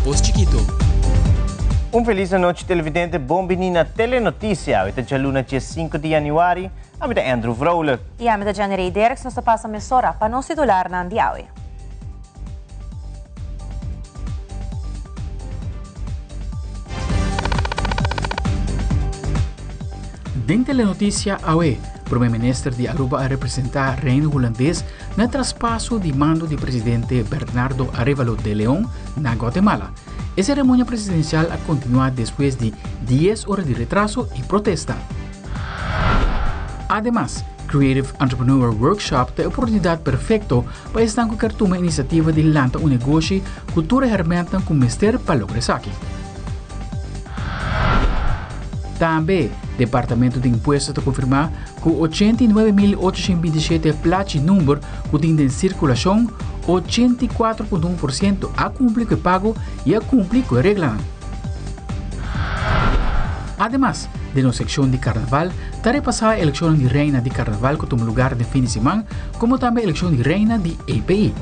Pos Chikito. Un felis anochi televidente, bon bini na Telenoticia. Awe ta djaluna dje sinku di januari. Ami ta Andrew Vrolijk. I ami ta Jenny Derks. Nos ta pasa mesora pa nos titularnan di awe. Den Telenoticia awe, Prome Minister di Aruba a representa Reino Hulandes na traspaso di mando di presidente Bernardo Arevalo de Leon na Guatemala. E ceremonia presidencial a continua despues di dies ora di retraso y protesta. Ademas, Creative Entrepreneur Workshop ta e oportunidad perfecto pa esnan cu kier tuma iniciativa di lanta un negoshi cu tur e hermentnan cu mester pa logra esaki. Tambe, Departamento di Impuesto ta confirma cu 89.827 plachi number cu tin den circulacion, 84.1% a cumpli cu e pago y a cumpli cu e reglanan. Ademas, den nos seccion di Carnaval ta repasa e eleccionnan di Reina di Carnaval cu tuma lugar den fin di siman, como tambe eleccion di Reina di EPI.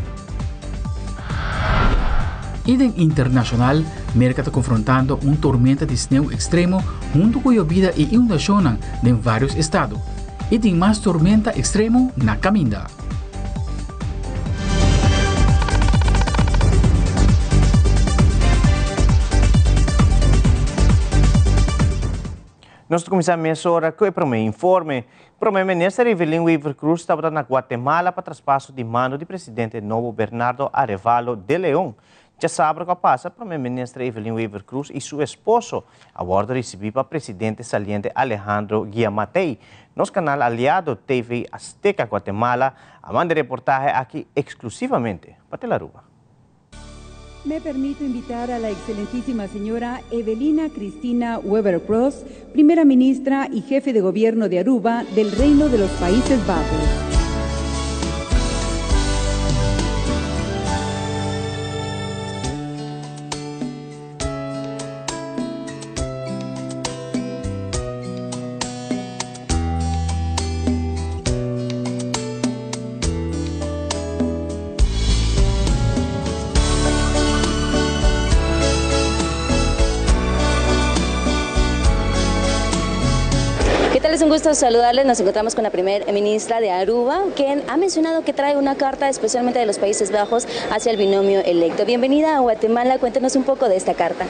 Y den internacional, Merca ta confrontando un tormenta di sneeuw extremo hunto cu yobida y inundacionnan den varios estado. Y tin mas tormenta extremo na caminda. Nos ta cuminsa mesora cu e prome informe. Prome Minister Evelyn Wever-Croes tabata na Guatemala pa traspaso di mando di presidente nobo Bernardo Arevalo de Leon. Djasabra cu a pasa, Prome Minister Evelyn Wever-Croes y su esposo a wordo ricibi pa presidente saliente Alejandro Giammattei. Nos canal aliado TV Azteca Guatemala a manda e reportahe aki exclusivamente pa Telaruba. Me permito invitar a la excelentísima señora Evelina Cristina Wever Croes, primera ministra y jefe de gobierno de Aruba del Reino de los Países Bajos. ¿Qué tal? Es un gusto saludarles. Nos encontramos con la primera ministra de Aruba, quien ha mencionado que trae una carta especialmente de los Países Bajos hacia el binomio electo. Bienvenida a Guatemala. Cuéntenos un poco de esta carta.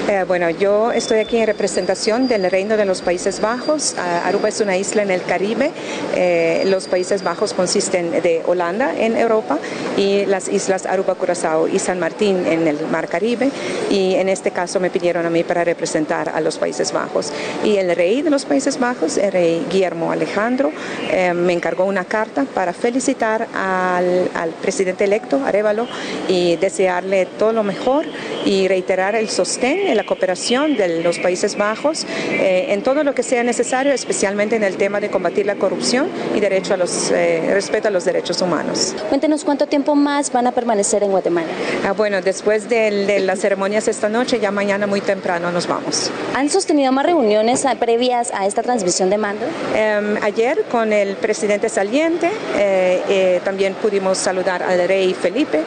Eh, bueno, yo estoy aquí en representación del Reino de los Países Bajos. Ah, Aruba es una isla en el Caribe. Eh, los Países Bajos consisten de Holanda en Europa y las islas Aruba, Curazao y San Martín en el Mar Caribe. Y en este caso me pidieron a mí para representar a los Países Bajos. Y el rey de los Países Bajos, el rey Guillermo Alejandro, eh, me encargó una carta para felicitar al, al presidente electo, Arevalo, y desearle todo lo mejor y reiterar el sostén en la cooperación de los Países Bajos eh, en todo lo que sea necesario, especialmente en el tema de combatir la corrupción y derecho a los, eh, respeto a los derechos humanos. Cuéntenos cuánto tiempo más van a permanecer en Guatemala. Ah, bueno, después de, de las ceremonias esta noche, ya mañana muy temprano nos vamos. ¿Han sostenido más reuniones previas a esta transmisión de mando? Eh, ayer con el presidente saliente, eh, eh, también pudimos saludar al rey Felipe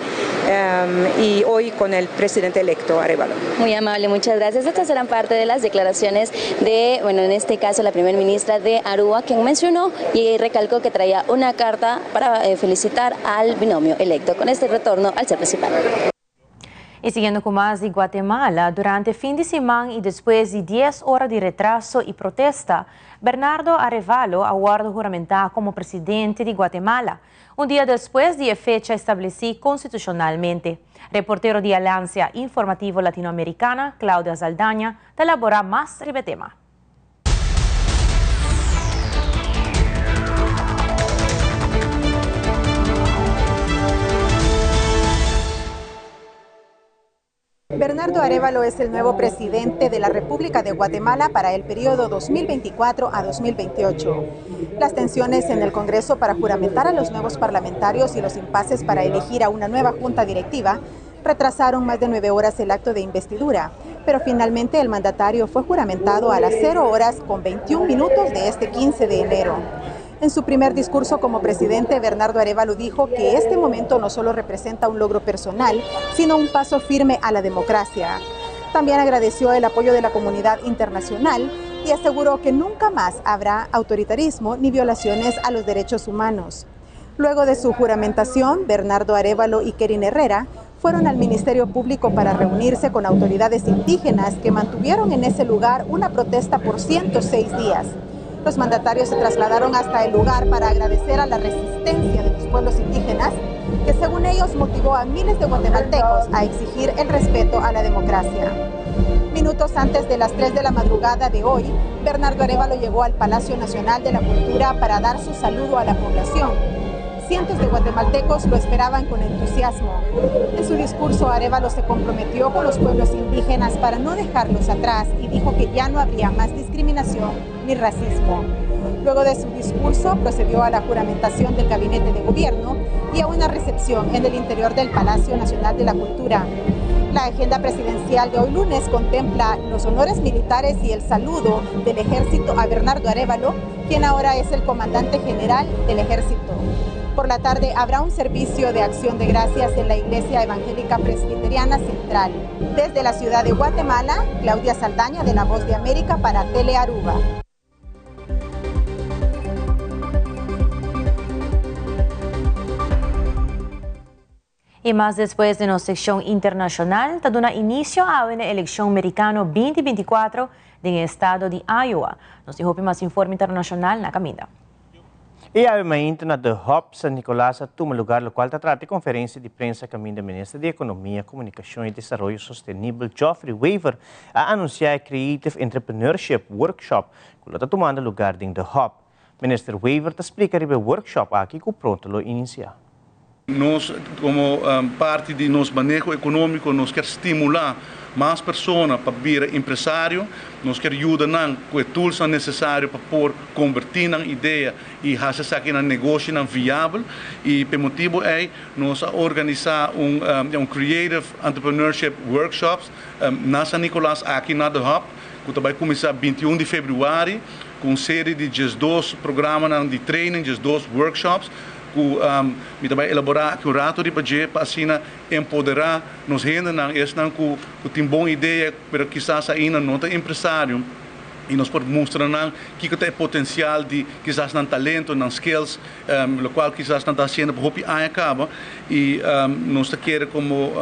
em, y hoy con el presidente electo Arevalo. Muy amable, muchas gracias. Estas eran parte de las declaraciones de, bueno, en este caso la primera ministra de Aruba, quien mencionó y recalcó que traía una carta para eh, felicitar al binomio electo. Con este retorno al ser principal. Y siguiendo cu mas di Guatemala, durante fin di siman y despues di dies ora di retraso y protesta, Bernardo Arevalo a wordo huramenta como presidente di Guatemala, un dia despues di e fecha estableci constitucionalmente. Reportero di Alianza Informativo Latinoamericana, Claudia Zaldaña, ta elabora mas riba e tema. Bernardo Arevalo es el nuevo presidente de la República de Guatemala para el periodo 2024 a 2028. Las tensiones en el Congreso para juramentar a los nuevos parlamentarios y los impases para elegir a una nueva junta directiva retrasaron más de nueve horas el acto de investidura, pero finalmente el mandatario fue juramentado a las 0 horas con 21 minutos de este 15 de enero. En su primer discurso como presidente, Bernardo Arévalo dijo que este momento no solo representa un logro personal, sino un paso firme a la democracia. También agradeció el apoyo de la comunidad internacional y aseguró que nunca más habrá autoritarismo ni violaciones a los derechos humanos. Luego de su juramentación, Bernardo Arévalo y Kerin Herrera fueron al Ministerio Público para reunirse con autoridades indígenas que mantuvieron en ese lugar una protesta por 106 días. Los mandatarios se trasladaron hasta el lugar para agradecer a la resistencia de los pueblos indígenas, que según ellos motivó a miles de guatemaltecos a exigir el respeto a la democracia. Minutos antes de las 3 de la madrugada de hoy, Bernardo Arévalo llegó al Palacio Nacional de la Cultura para dar su saludo a la población. Cientos de guatemaltecos lo esperaban con entusiasmo. En su discurso, Arévalo se comprometió con los pueblos indígenas para no dejarlos atrás y dijo que ya no habría más discriminación ni racismo. Luego de su discurso, procedió a la juramentación del gabinete de gobierno y a una recepción en el interior del Palacio Nacional de la Cultura. La agenda presidencial de hoy lunes contempla los honores militares y el saludo del ejército a Bernardo Arévalo, quien ahora es el comandante general del ejército. Por la tarde habrá un servicio de acción de gracias en la Iglesia Evangélica Presbiteriana Central. Desde la ciudad de Guatemala, Claudia Saldaña de La Voz de América para Telearuba. Y mas despues den nos seccion internacional, ta duna inicio awe na eleccion Mericano 2024 den e estado di Iowa. Nos tin hopi mas informe internacional na caminda. Y awe mainta na The Hub San Nicolas a tuma lugar locual ta trata e conferencia di prensa caminda Minister di Economia, Comunicacion y Desaroyo Sostenibel Geoffrey Wever a anuncia e Creative Entrepreneurship Workshop cu lo ta tumando lugar den The Hub. Minister Wever ta splica riba e workshop aki cu pronto lo inicia. Nos como parti di nos maneho economico nos kier stimula mas persona pa bira empresario, nos kier yuda nan cu e toolsnan necesario pa por converti nan idea y haci esaki nan negoshinan viabel y p'e motibo ey nos a organisa un un Creative Entrepreneurship Workshops na San Nicolas aki na The Hub cu ta bay cuminsa 21 di februari cu un serie di 12 programanan di training, 12 workshops ku mi ta bai elaborá aki un rato riba dje pa asina empoderá nos hendenan, esnan ku ku tin bon idea pero kisas ainda no ta empresario i nos por mustra nan kiko ta e potensial di kisas nan talento, nan skills, lokual kisas nan ta hasiendo pa hopi aña kaba i nos ta kere komo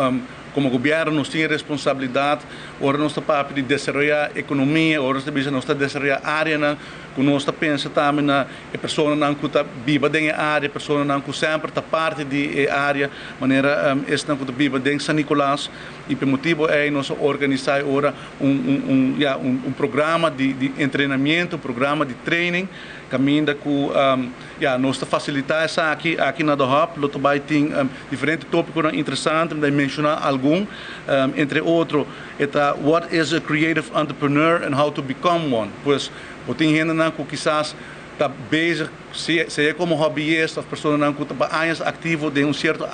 komo gobièrnu nos tin e responsabilidat ora nos ta papia di desaroyá ekonomia, ora nos ta bisa nos ta desaroyá áreanan ku nos ta pensa tambe na E personanan ku ta biba den e área, personanan ku semper ta parti di e área, manera esnan ku ta biba den San Nicolas. I pa e motibu ei nos a organisá e ora un un un ya un un programa di di entrenamiento, un programa di training kaminda ku ya nos ta fasilitá esaki aki na The Hub. Lo ta bai tin diferente tópikonan interesante, mi ta menshoná algun, entre otro e ta What is a creative entrepreneur and how to become one? Pues Bo tin hendenan ku kisas ta bezig, sea komo hobbyist òf personanan ku ta pa añas aktivo den un sierto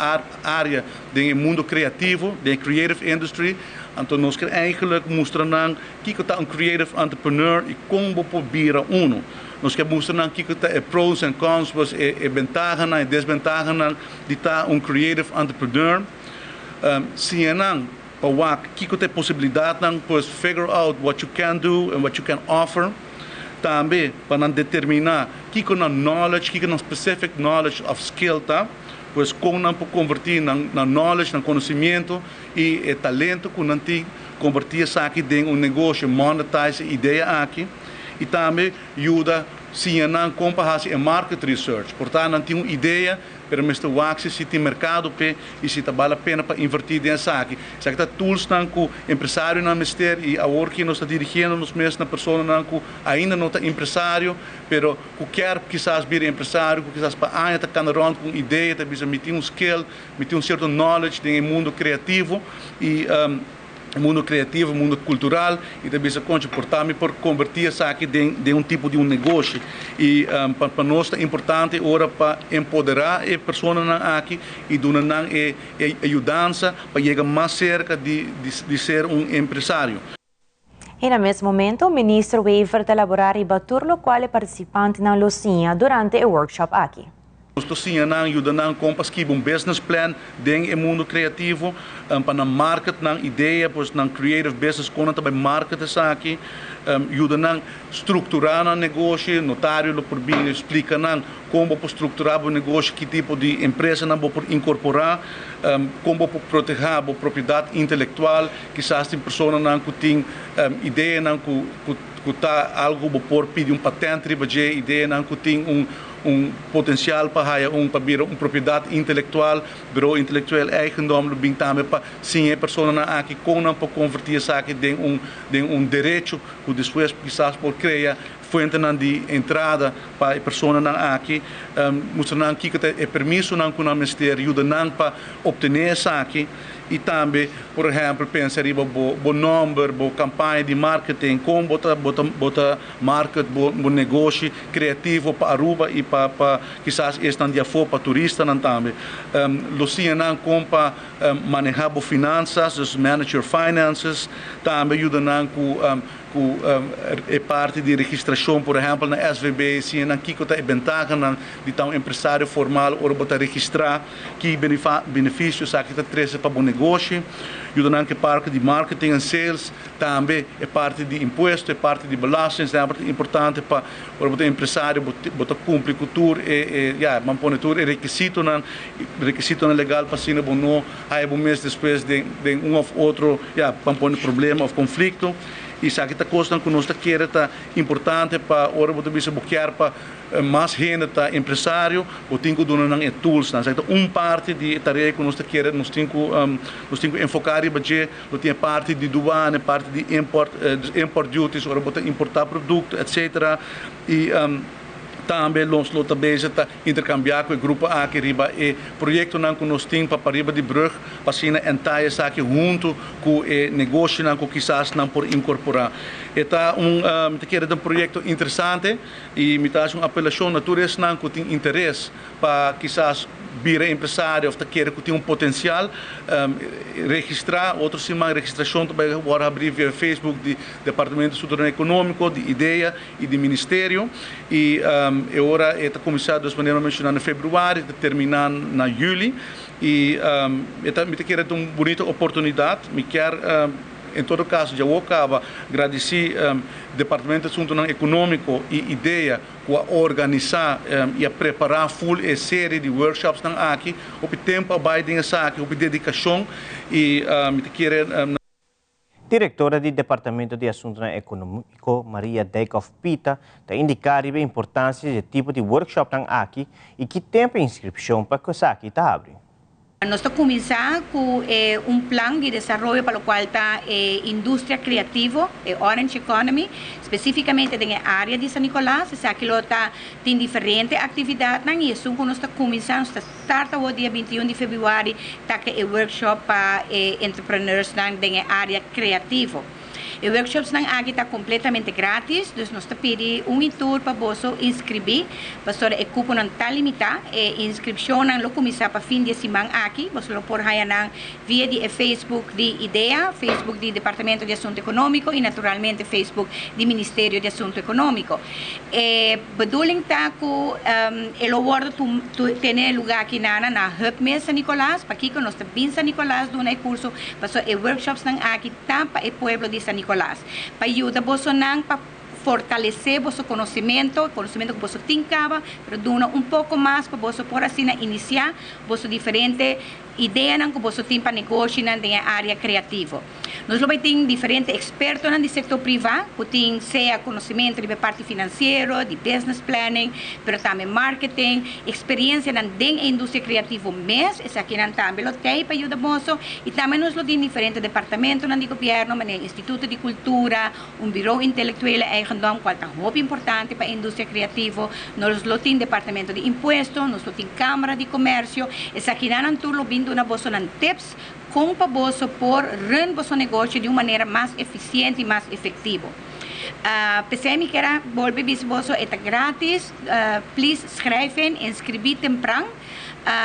área den e mundu kreativo, den e creative industry. Anto nos ker eigenlik mustra nan kiko ta un creative entrepreneur i kon bo por bira unu. Nos ke mustra nan kiko ta e pros en cons, pues e bentahanan, e desbentahanan di ta un creative entrepreneur. Siña nan pa wak kiko ta e posibilidatnan, pues figure out what you can do and what you can offer. Tambe pa nan determiná kiko nan knowledge, kiko nan specific knowledge of skill ta, pues kon nan por konvertí nan nan knowledge, nan konosimiento i e talento ku nan tin, konvertí esaki den un negoshi, monetize e idea aki. I tambe yuda siña nan kon pa hasi e market research. Por ta nan tin un idea, Pero mester wak si si tin merkado p'e i si ta bal a pena pa invertí den esaki. Esaki ta toolsnan ku empresarionan mester i awor ki nos ta dirigiendo nos mes na personanan ku ainda no ta empresario, pero ku kier kisas bira empresario, ku kisas pa aña ta kanda rònt ku un idea, ta bisa mi tin un skill, mi tin un sierto knowledge den e mundo kreativo i. E mundo creativo, e mundo cultural y ta bisa concha por ta mi por converti esaki den den un tipo di un negoshi y pa pa nos ta importante ora pa empodera e personanan aki y duna nan e e yudansa pa yega mas cerca di di ser un empresario. Y na mes momento, Minister Wever ta elabora riba tur locual e participantenan lo siña durante e workshop aki. Nos ta siña nan, yuda nan con pa skirbi un business plan den e mundo creativo, pa nan market nan idea, pues nan creative business, con nan ta bay market esaki, yuda nan structura nan negoshi. Notario lo por bin splica nan con bo por structura bo negoshi, ki tipo di empresanan bo por incorpora, con bo por proteha bo propiedad intelectual. Kisas tin personanan cu tin ideanan cu ta algo cu bo por pidi un patent riba dje, ideanan cu tin un potencial pa haya un pa bira un propiedad intelectual. Bureau Intellectueel Eigendom lo bin tambe pa siña e personanan aki con nan por converti esaki den un derecho cu despues kisas por crea fuentenan di entrada pa e personanan aki, mustra nan kico ta e permisonan cu nan mester, yuda nan pa obtene esaki y tambe, por ehempel, pensa riba bo nomber, bo campaña di marketing, con bo ta market bo negoshi creativo pa Aruba y pa kisas esnan di afo, pa turistanan tambe. Lo siña nan con pa maneha bo finanzas, dus manage your finances, tambe yuda nan cu e parti di registracion, por ehempel, na SVB, siña nan kico ta e bentahanan di ta un empresario formal ora bo ta registra, ki beneficio esaki ta trece pa bo negoshi, yuda nan cu e parti di marketing and sales, tambe e parti di impuesto, e parti di belasting, semper importante pa ora bo ta empresario, bo ta cumpli cu tur e, ja, ban pone tur e requisitonan legal pa asina bo no haya bo mes despues den un of otro, ja, ban pone problema of conflicto. Y esaki ta cosnan cu nos ta kere ta importante pa ora bo ta bisa bo kier pa mas hende ta empresario, bo tin cu duna nan e tools nan. Esaki ta un parti di tarea cu nos ta kere nos tin cu enfoca riba dje. Lo tin parti di douane, parti di import duties, ora bo ta importa producto, etc. Y tambe nos lo ta bezig ta intercambia cu e grupo aki riba e proyectonan cu nos tin pa pariba di brug, pa asina entaya esaki hunto cu e negoshinan cu kisas nan por incorpora. E ta un, ta kere, un proyecto interesante y mi ta haci un apelacion na tur esnan cu tin interes pa kisas bira empresario of ta kere cu tin un potencial, registra. Otro siman registracion tambe ta habri via Facebook di Departamento di Asunto Economico, di IDEA y di Ministerio. Y awor ta cuminsa, dus manera menciona, na februari, ta termina na juli. Y mi ta kere un bunita oportunidad. Mi kier, en todo caso, ya caba gradici Departamento di Asunto Economico y IDEA cu a organisa y a prepara full e serie di workshops nan aki. Hopi tempo a bay den esaki, hopi dedicacion y mi ta kere Directora di Departamento di Asunto Economico, Maria Dijkhoff Pita, ta indica e importancia di e tipo di workshop aki y ki tempo inscripcion pa esaki ta habri. Nos ta cuminsa cu un plan di desaroyo pa locual ta industria creativo, Orange Economy, specificamente den area di San Nicolas. Esaki lo ta tin diferente actividad y esey cu nos ta cuminsa, nos ta start dia 21 di februari, ta cu e workshop pa entrepreneurs den area creativo. E workshops nan aki ta completamente gratis, dus nos ta pidi un tour pa bo inscribi, pasobra e cuponan ta limita, e inscripcion nan lo cuminsa pa fin di siman aki, bo lo por haya nan via di Facebook di IDEA, Facebook di Departamento di Asunto Economico y naturalmente Facebook di Ministerio di Asunto Economico. E bedoeling ta cu e lo wordo tene luga aki na Hub mes San Nicolas, pa cu nos ta bin San Nicolas duna e curso, pasobra e workshops nan aki ta pa e pueblo di San Nicolas, pa yuda bosonan pa fortalece bo conocimento, conocimento cu bo tin caba, pero duna un poco mas pa bo por asina inicia bo diferente ideanan cu bo tin pa negoshi den area creativo. Nos lo tin diferente expertonan di sector priva, cu tin sea conocimento di parti financiero, di business planning, pero tambe marketing, experiencia den industria creativo mes, esaki nan tambe lo tin pa yuda boso, y tambe nos lo tin diferente departamento di gobierno, manera Instituto di Cultura, un bureau intellectuele eigendom, cual ta hopi importante pa e industria creativo, nos lo tin departamento di impuesto, nos lo tin Camara di Comercio, esaki nan tur lo bin duna boso nan tips con pa boso por run boso negoshi di un manera mas eficiente y mas efectivo. P'esei mi kier a bolbe bisa boso e ta gratis, please schrijf in, inscribí tempran.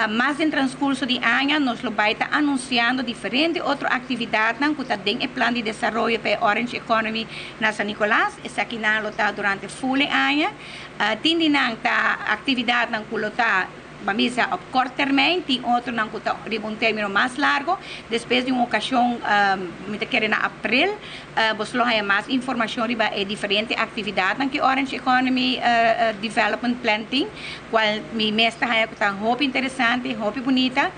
Mas den transcurso di aña nos lo bai ta anunciando diferente otro actividadnan cu ta den e plan di desaroyo pa e Orange Economy na San Nicolas. Esakinan lo ta durante full e aña. Tin di nan ta actividadnan cu lo ta Ban bisa op kort termijn, tin otronan ku ta riba un término mas largo. Despues di un okashon, mi ta kere na aprel, boso lo haña mas informashon riba e diferente aktividatnan ku e Orange Economy Development Plan tin, kual mi mes ta haña ku ta hopi interesante, hopi bunita,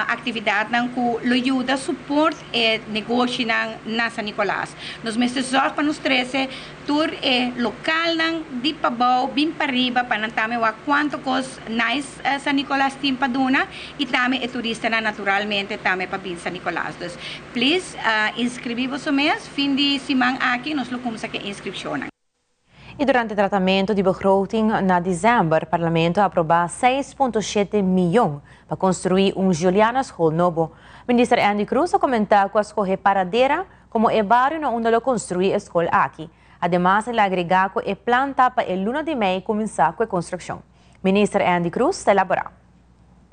aktividatnan ku lo yuda suport e negoshinan na San Nicolas. Nos mester zòrg pa nos trese Tur e localnan di pabou bin pariba pa nan tambe wak cuanto cos nice San Nicolas tin pa duna y tambe e turistanan naturalmente tambe pa bin San Nicolas. Dus please inscribi boso mes, fin di siman aki nos lo cumsa cu e inscripcionnan. Y durante tratamento di begroting na december, Parlamento a aproba 6.7 miyon pa construi un Juliana School nobo. Minister Endy Croes a comenta cu a scoge Paradera Komo e bario na unda lo konstruí e skol aki. Ademas el a agregá ku e plan ta pa e luna di mei kuminsá ku e konstrukshon. Minister Endy Croes ta elaborá.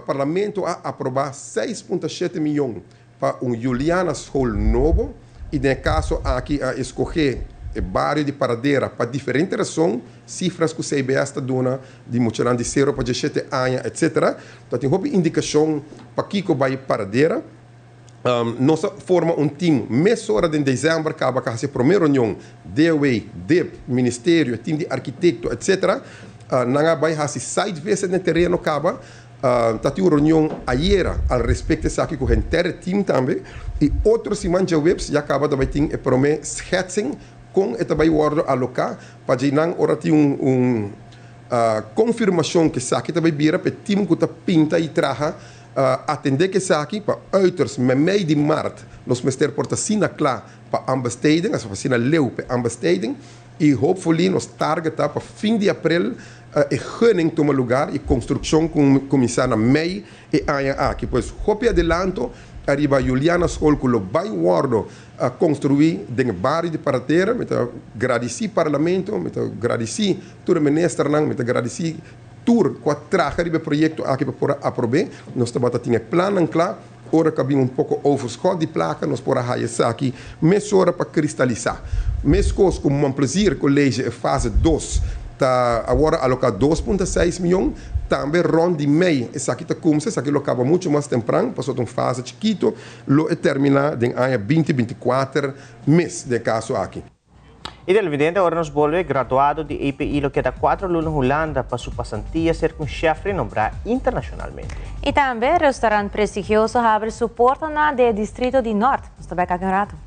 Parlamento a aprobá 6.7 miyon pa un Juliana School nobo i den e kaso aki a eskohé e bario di Paradera pa diferente rason, sifras ku CBS ta duna di muchanan di sero pa diesshete aña etc. Ta tin hopi indikashon pakiko bai Paradera. Nos a forma un team mesora den december caba ca haci e prome reunion, DOW, dip, ministerio, team di arquitecto etc. Nan a bay haci site visit den tereno caba. Ta tin un reunion ayera al respecto esaki cu henter e team tambe y otro siman djaweps ya caba ta bay tin e prome schetsing con e ta bay wordo aloca pa djey nan ora tin un confirmacion cu esaki ta bay bira pa e team cu ta pinta y traha Atendé ku esaki pa uiterst memei di mart nos mester por ta asina kla pa aanbesteding, asina asina leu pa e aanbesteding i hopefully nos target ta pa fin di aprel e gunning tuma lugar i konstrukshon kuminsá na mei e aña aki. Pues hopi adelanto ariba Juliana School ku lo bai wòrdu konstruí den e bario di Paratera. Mi ta gradisí Parlamento, mi ta gradisí tur e ministernan, mi ta gradisí Tur ku a traha riba e proyekto aki pa por a aprob'é, nos tabata tin e plannan kla. Ora ku a bin un poko overschot di plaka, nos por a haya esaki mesora pa kristalisá. Meskos ku Mon Plaisir College e fase dos ta awor a aloká 2.6 mion, tambe rònt di mei esaki ta kumsa, esaki lo kaba muchu mas tempran pasobra ta un fase chikitu, lo e terminá den aña 2024 mes den e kaso aki. E televidente ora nos bolbe, graduado di EPI lo keda 4 luna Hulanda pa su pasantia serka un chef renombrá internashonalmente. I tambe restaurant prestigioso habri su portanan den e distrito di Nort. Nos ta bek aki un rato.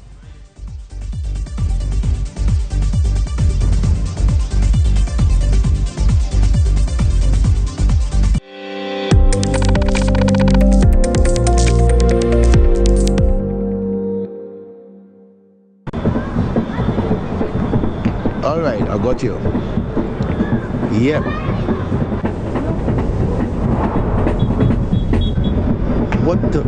All right, I got you. Yep. What the?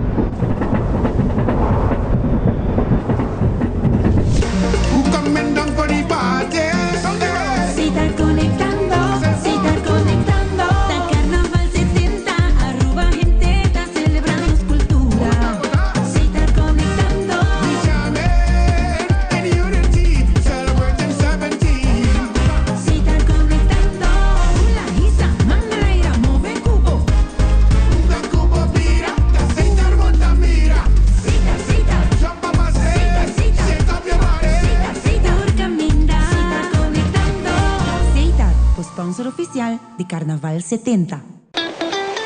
Di Carnaval 70.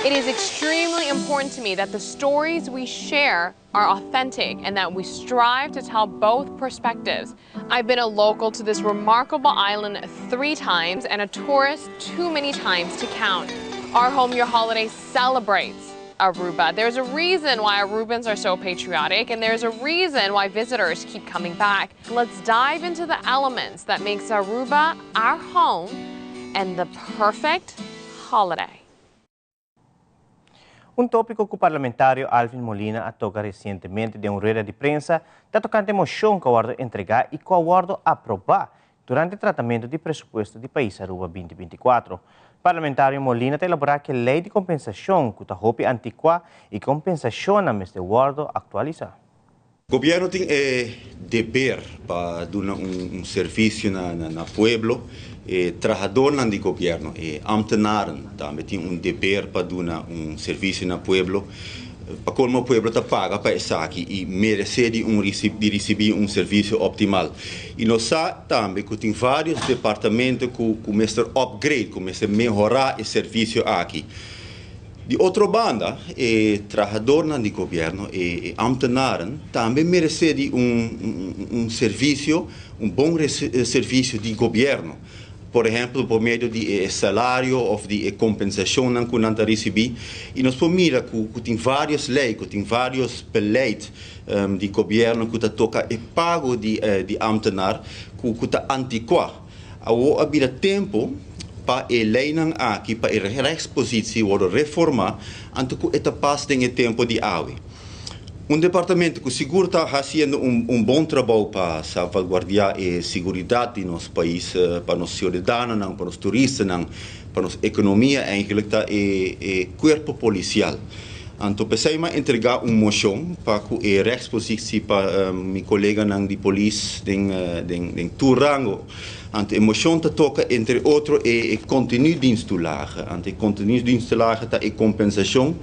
It is extremely important to me that the stories we share are authentic and that we strive to tell both perspectives. I've been a local to this remarkable island three times and a tourist too many times to count. Our Home Your Holiday celebrates Aruba. There's a reason why Arubans are so patriotic and there's a reason why visitors keep coming back. Let's dive into the elements that makes Aruba our home and the perfect holiday. Un tópiko ku parlamentario Alvin Molina a toka resientemente den un rueda di prensa ta tokante moshon ku a wòrdu entregá i ku a wòrdu aprobá durante tratamento di presupuesto di pais Aruba 2024. Parlamentario Molina ta elabora cu e ley di compensacion cu ta hopi anticua y compensacionnan mester wordo actualisa. Gobierno tin e deber pa duna un servicio na pueblo. E trahadornan di gobierno, e ambtenaren, tambe tin un deber pa duna un servicio na pueblo. Pa colmo pueblo ta paga pa esaki y merece di ricibi un servicio optimal. Y nos sa tambe cu tin varios departamento cu mester upgrade, cu mester mehora e servicio aki. Di otro banda, e trahadornan di gobierno, e ambtenaren, tambe merece di un servicio, un bon servicio di gobierno. Por ehempel, pa medio di salario of di compensacion cu nan ta ricibi. Y nos por mira cu tin varios ley, cu tin varios beleid di gobierno cu ta toca e pago di ambtenaar, cu ta anticua. Awor a bira tempo pa e leynan aki, pa e rechtspositie wordo reforma, anto cu e ta pas den e tempo di awe. Un departamento cu sigur ta haciendo un bon trabou pa salvaguardia e seguridad di nos pais, pa nos ciudadanonan, pa nos turistanan, pa nos economia, eigenlijk ta e cuerpo policial. Anto pesey m'a entrega un mocion pa cu e rechtspositie pa mi coleganan di polis den tur rango. Anto e mocion ta toca entre otro e continu diensttoelage. Anto e continu diensttoelage ta e compensacion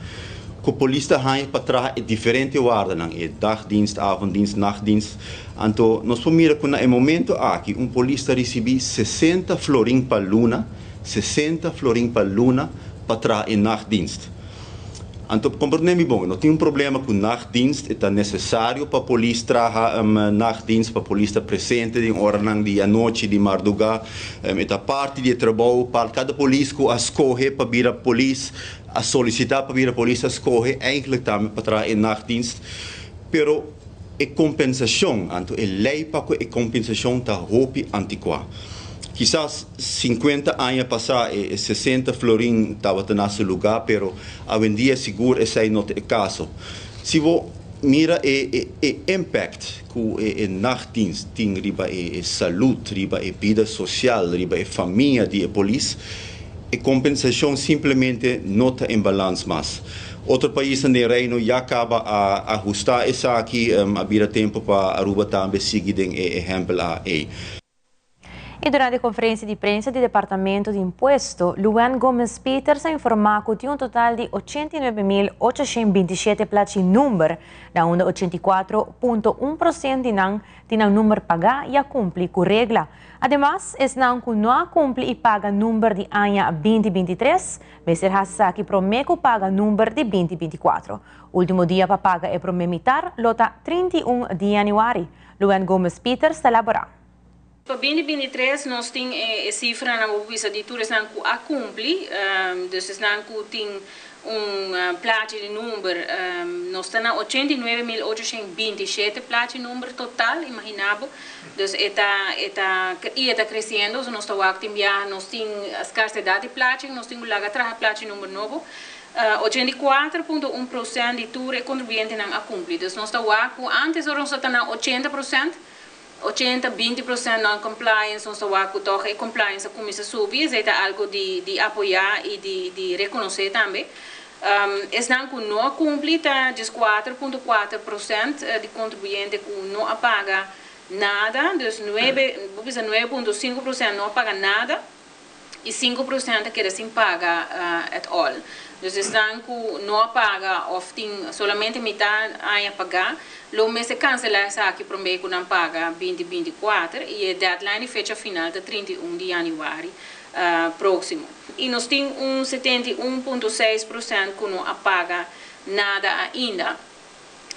cu polis ta haya pa traha e diferente wardanan, e dagdienst, avonddienst, nachtdienst. Anto nos por mira cu na e momento aki un polis ta ricibi 60 florin pa luna, 60 florin pa luna pa traha e nachtdienst. Anto, comprende mi bon, no tin un problema cu nachtdienst, ta necesario pa polis traha nachtdienst, pa polis ta presente den oranan di anochi, di marduga, ta parti di trabou, pa cada polis cu a scoge pa bira polis, a solicita pa bira polis, a scoge eigenlijk tambe pa traha e nachtdienst, pero e compensacion, anto e ley pa e compensacion ta hopi anticua. Kisas 50 aña pasa e 60 florin tabata na su lugar, pero awendia sigur esey no ta e caso. Si bo mira e impact cu e nachtdienst tin riba e salud, riba e bida social, riba e famia di e polis, e compensacion simplemente no ta in balans mas. Otro paisnan den Reino ya caba a ahusta esaki, a bira tempo pa Aruba tambe sigui den e ehempel ey. Y durante e conferencia di prensa di Departamento di Impuesto, Luan Gomes Peters a informa cu tin un total di 89.827 plachi number, na unda 84.1% di nan tin un number paga y a cumpli cu regla. Ademas, esnan cu no a cumpli y paga number di aña 2023, mester haci prome cu paga number di 2024. Ultimo dia pa paga e prome mitar, lo ta 31 di januari. Luan Gomes Peters ta elabora. Pa 2023 nos tin e cifra na vista di tur esnan cu a cumpli, dus esnan cu tin un plachi di number, nos ta na 89.827 plachi number total, imagina bo. Dus e ta creciendo, so nos ta wak tin biaha, nos tin scarcedad di plachi, nos tin laga traha plachi number nobo. 84.1% di tur e contribuyentenan a cumpli. Dus nos ta wak antes nos ta na 80%, 80, 20% non-compliance, nos ta wak toch e compliance a cuminsa subi, esey ta algo di apoya y di reconoce tambe. Esnan cu no a cumpli ta 4.4% di contribuyente cu no a paga nada, dus 9, 9.5% no a paga nada y 5% keda sin paga at all. Dus esnan cu no a paga of tin solamente mitar aña paga, lo mester cancela esaki prome cu nan paga 2024 y e deadline y fecha final ta 31 di januari proximo. Y nos tin un 71.6% cu no a paga nada ainda.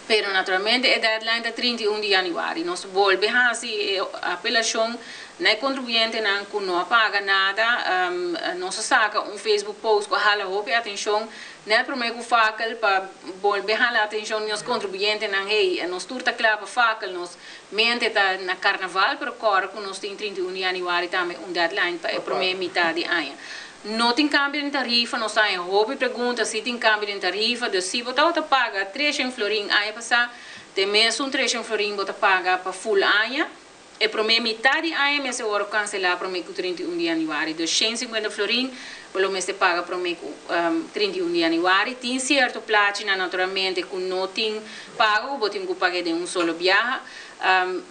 Pero naturalmente e deadline ta 31 di januari. Nos ta bolbe haci apelacion na contribuyentenan cu no a paga nada. Nos a saca un Facebook post cu a hala hopi atencion, net prome cu fakkel, pa bolbe hala atencion nos contribuyentenan: hey, nos tur ta cla pa fakkel, nos mente ta na carnaval, pero awor cu nos tin 31 di januari tambe un deadline pa e prome mitar di aña. No tin cambio di tarifa. Nos tin hopi pregunta si tin cambio di tarifa, dus si bo ta paga 300 florin aña pasa, te mesun 300 florin bo ta paga pa full aña. E promé mitar di aña mester wòrdu kanselá promé ku 31 di yanüari. Dus 150 florin bo lo mester paga promé ku 31 di yanüari. Tin sierto plachinan naturalmente ku no tin pago ku bo tin ku pag'é den un solo biaha.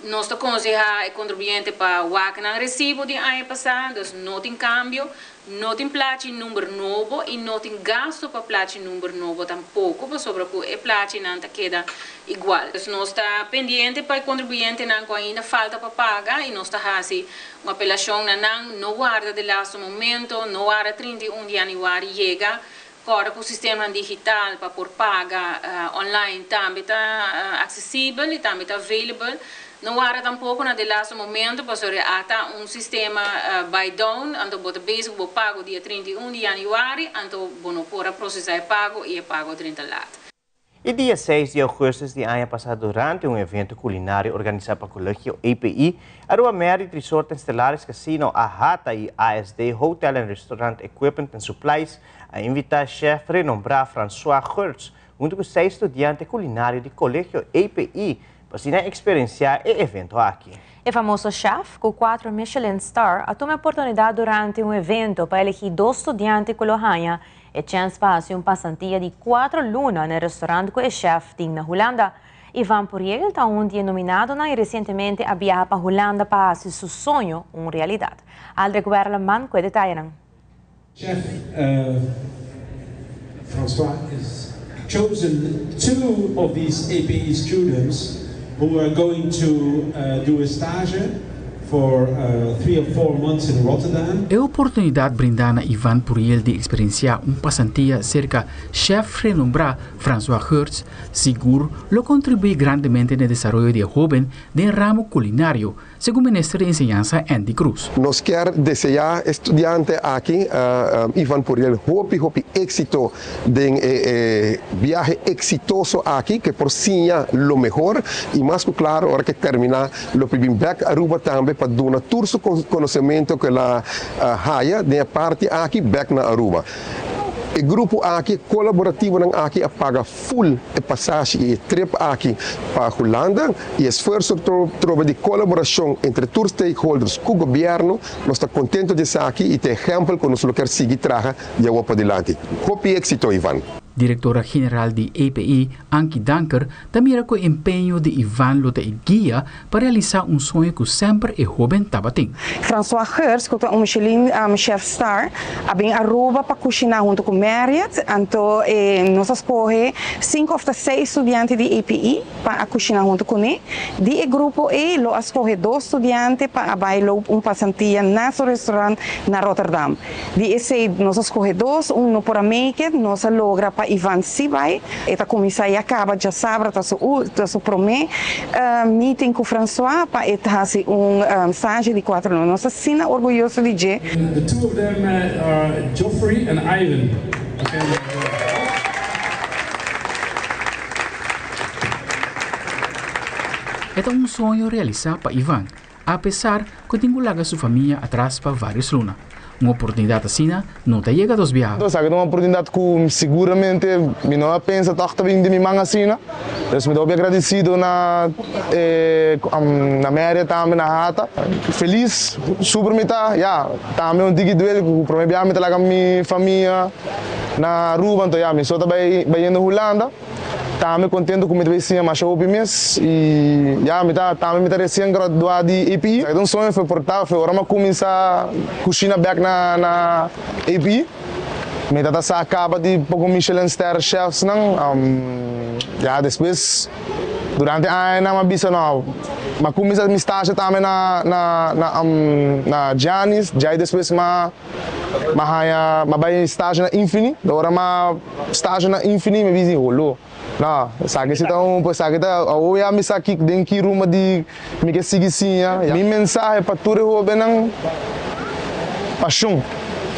Nos ta konsehá e kontribuyente pa wak nan resibo di aña pasá, dus no tin kambio. No tin plachi number nobo y no tin gasto pa plachi number nobo tampoco pasobra cu e plachinan ta keda igual. Dus nos ta pendiente pa e contribuyentenan cu ainda falta pa paga y nos ta haci un apelacion na nan no warda de lasto momento, no warda 31 di januari yega, corda cu sistemanan digital pa por paga online tambe ta accesibel y tambe ta available. No warda tampoco na de lasto momento pasobra a ta un sistema by down, anto bo ta bezig cu bo pago dia 31 di januari, anto bo no por a procesa e pago y e pago a drenta laat. E dia 6 di augustus di aña pasa durante un evento culinario organisa pa Colegio EPI, Aruba Marriott Resort and Stellaris Casino, AHATA y ASD Hotel and Restaurant Equipment and Supplies a invita chef renombra Francois Geurts hunto cu seis studiante culinario di Colegio EPI pa asina experiencia e evento aki. E famoso chef, cu cuatro Michelin star, a tuma e oportunidad durante un evento pa elegi dos studiante cu lo haña e chens pa haci un pasantia di cuatro luna na e restaurant cu e chef tin na Hulanda. Ivan Puriel ta un di e nominadonan y recientemente a biaha pa Hulanda pa haci su soño un realidad. Aldrich Werleman cu e detayenan. Chef François is chosen two of these APE students who are going to do a stage for 3 or 4 months in Rotterdam. E oportunidad brinda na Ivan Puriel di experiencia un pasantia cerca chef renombra François Geurts, sigur lo contribui grandemente na desaroyo di hoben den ramo culinario, segun Minister di Enseñansa Endy Croes. Nos kier desea studiante aki, Ivan Puriel, hopi, hopi exito den biahe exitoso aki, cu por siña lo mehor y mas cu claro, ora cu termina, lo bin back Aruba tambe pa duna tur su conocemento cu el a haya den parti aki back na Aruba. E grupo aki, colaborativo aki, a paga full e pasashi y trip aki pa Hulanda y esfuerso trobe di colaboracion entre tur stakeholders cu gobierno, nos ta contento di esaki y ta ehempel cu nos kier sigui traha di pa dilanti. Hopi exito, Ivan. Directora General di API, Anki Danker, tambe cu empeño di Ivan lo ta guia pa realisa un soño cu semper e hoben tabatin. François Geurts, cu ta un Michelin chef star, a bin Aruba pa cushina hunto cu Marriott, anto nos a scoge cinco of seis studiante di API pa cushina hunto cu ne. Di e grupo e lo a scoge dos studiante pa bay un pasantia na su restaurant na Rotterdam. Di esey nos a scoge dos, un no por a make it, nos a logra pa Ivan si bay, e ta cuminsa y caba diasabra ta su prome meeting cu François pa e hasi un stage di 4 luna. Nos ta asina orguyoso di dje. The two of them are Geoffrey and Ivan. Okay. E un soño realisa pa Ivan, apesar cu tin cu laga su famia atras pa varios luna. Un oportunidad asina no ta yega dos biaha. Anto, sabi, un oportunidad cu siguramente mi no a pensa toch ta bin den mi man asina. Dus mi ta agradecido na Marriott tambe, na AHATA. Feliz, super mi ta, ja, tambe un tiki duele cu prome biaha mi ta laga mi famia na Aruba, anto ja, mi so ta bay bayendo Hulanda. Tambe contento cu mi ta bay siña mas hopi mes y ja, mi ta tambe mi ta recien gradua di API. E un soño foi portado, foi ora mi a cuminsa cushina back na API. Mi tata sa caba di poco Michelin star chefs nan. Ja, despues durante aña mi a bisa no, m'a cuminsa mi stage tambe na Giannis, ya despues m'a haya m'a bay stage na Infini. Ora m'a stage na Infini mi bisa holo. No, sabi si ta un, pues sabi ta, o ya mi sa ki den ki rumbo di mi kier sigui siña. Mi mensahe pa tur hobennan, pasion.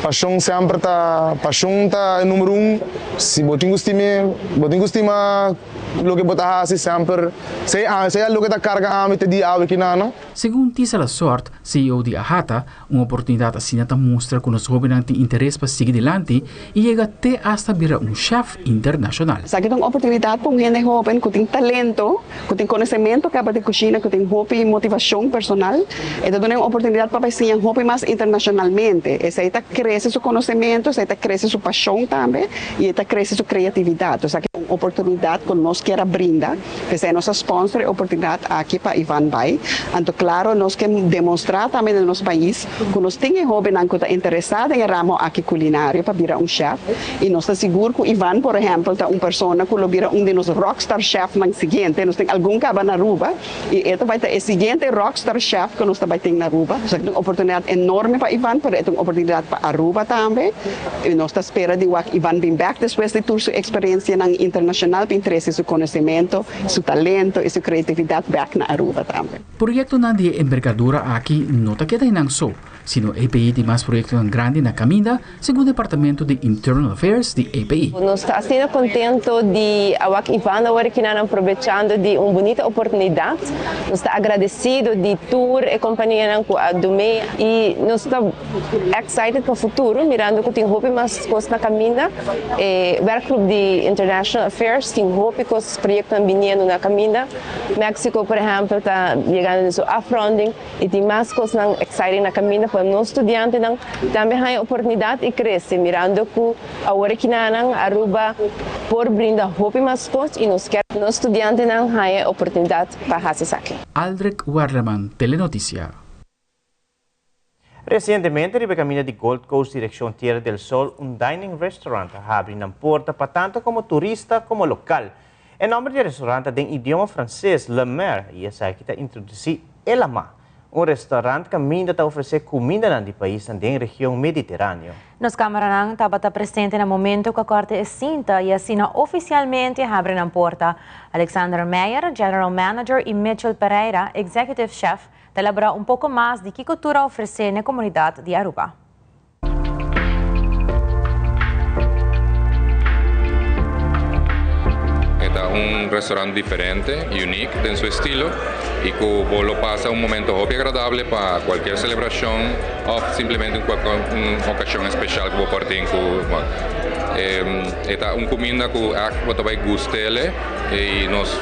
Pashon semper ta pashon ta e numero un, si bo tin ku stim'é, bo tin ku stima loke bo ta hasi semper, sea sea loke ta karga ami te dia awe kinana. Segun Tisa Lasort, ceo di AHATA, un oportunidat asina ta mustra ku nos hóbennan tin interes pa sigui dilanti i yega te asta bira un chèf internashonal. Esaki ta un oportunidat pa un hende hóben ku tin talento, ku tin konosementu kaba di kushina, ku tin hopi motivashon personal. E ta duna un oportunidat pa bai siña hopi mas internashonalmente. Esei ta krese su konosementu, esei ta krese su pashon tambe i e ta krese su kreatividat. Esaki ta un oportunidat ku nos kier a brinda. P'esei nos a sponsor e oportunidat aki pa Ivan bai. Anto klaro nos ke demostrá tambe den nos pais ku nos tin e hóbennan ku ta interesá den e ramo aki kulinario pa bira un chèf. I nos ta sigur ku Ivan por ehèmpel ta un persona ku lo bira un di nos rockstar chèfnan siguiente. Nos tin algun kaba na Aruba i e ta bai ta e siguiente rockstar chèf ku nos ta bai tin na Aruba. Esaki ta un oportunidat enorme pa Ivan pero e ta un oportunidat pa Aruba tambe. I nos ta spera di wak Ivan bin bek despues di tur su eksperensianan internashonal pa trese su konosementu, su talento i su kreatividat bek na Aruba tambe. Proyektonan di e embergadura aki no ta keda einan so, sino EPI tin mas proyektonan grandi na kaminda, segun Departamento di Internal Affairs di EPI. Nos ta asina contento di a wak Ivan awor aki nan aprovechando di un bunita oportunidad. Nos ta agradecido di tur e companianan cu a dum'e y nos ta excited pa futuro mirando cu tin hopi mas cos na caminda. E werkgroep di International Affairs tin hopi cos, proyectonan biniendo na caminda. Mexico por ehempel ta yegando den su afronding. I tin mas kosnan exciting na kaminda pa nos studiantenan tambe haña oportunidat i krese, mirando ku awor akinanan Aruba por brinda hopi mas kos i nos kier nos studiantenan haña e oportunidat pa hasi esaki. Aldrich Werleman, Telenoticia. Resientemente riba e kaminda di Gold Coast direkshon Tierra del Sol un dining restaurant a habri nan porta pa tanto komo turista komo lokal. E nòmber di e restaurant ta den idioma franses, Le Mer, i esaki ta introdusí E Lamá, un restaurant kaminda ta ofresé kumindanan di paisnan den region Mediteraneo. Nos kameranan tabata presente na momento ku a kòrta e sinta i asina ofisialmente habri nan porta. Alexander Meyer, General Manager, i Mitchell Pereira, Executive Chef, ta elaborá un poko mas di kiko tur a ofresé n'e komunidat di Aruba. E ta un restaurant diferente, unique den su estilo y cu bo lo pasa un momento hopi agradable pa cualkier celebracion of simplemente un ocasion especial cu bo por tin cu E ta un cuminda cu echt bo ta bay gustele y nos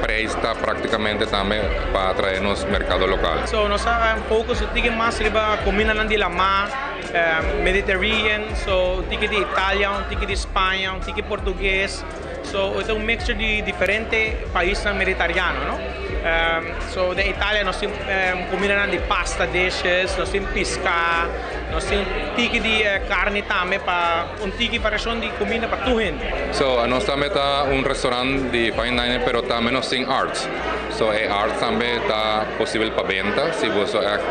prijs ta practicamente tambe pa atrae nos mercado local. So nos a focus un tiki mas riba cumindanan di lamá, Mediterranean, so un tiki di Italia, un tiki di Spaña, un tiki Portugues. So e ta un mixture di diferente paisnan meditariano, no? So den Italia nos tin cumindanan di pasta dishes, nos tin pisca, nos tin tiki di carni tambe pa un tiki variacion di cuminda pa tur hende. So nos tambe ta un restaurant di fine dining pero tambe nos tin arts. So e art tambe ta posibel pa benta si boso echt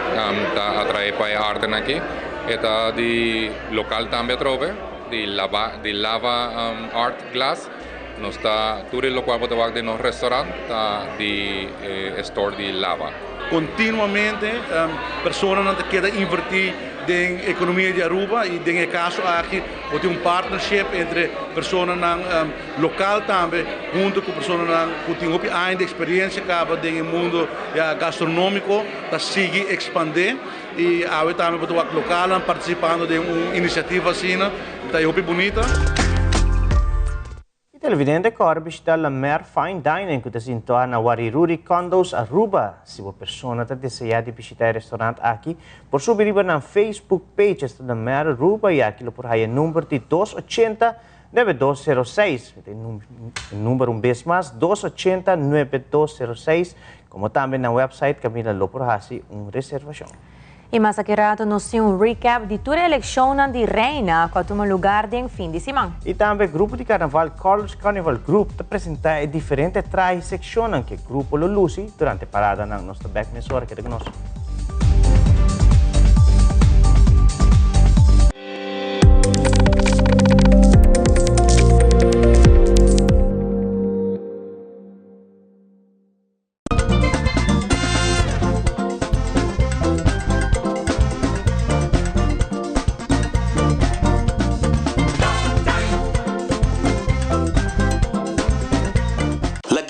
ta atrae pa e artenan aki. E ta di local tambe atrobe, di lava di lava art glass. Nos ta tur e locual bo ta wak den nos restaurant ta di e store di lava. Continuamente personanan ta keda inverti den economia di Aruba y den e caso aki bo tin un partnership entre personanan local tambe hunto cu personanan cu tin hopi aña di experiencia caba den e mundo gastronomico ta sigui expande y awe tambe bo ta wak localnan participando den un iniciativa asina ta hopi bunita. E televidente kòrda bishitá La Mer Fine Dining ku ta sintuá na Wariruri Condos, Aruba. Si bo persona ta deseá di bishitá e restaurant aki, por subi riba nan Facebook page esta La Mer Aruba i aki lo por haya e number di dos ochenta nuebe dos sero seis. E number un bes mas, dos ochenta nuebe dos sero seis, komo tambe nan website kaminda lo por hasi un reservashon. Y mas aki rato nos tin un recap di tur e eleccionnan di Reina cu a tuma lugar den fin di siman. Y tambe grupo di carnaval Colors Carnival Group ta presenta e diferente trahe y seccionnan cu e grupo lo luci durante paradanan. Nos ta bek mesora, keda cu nos.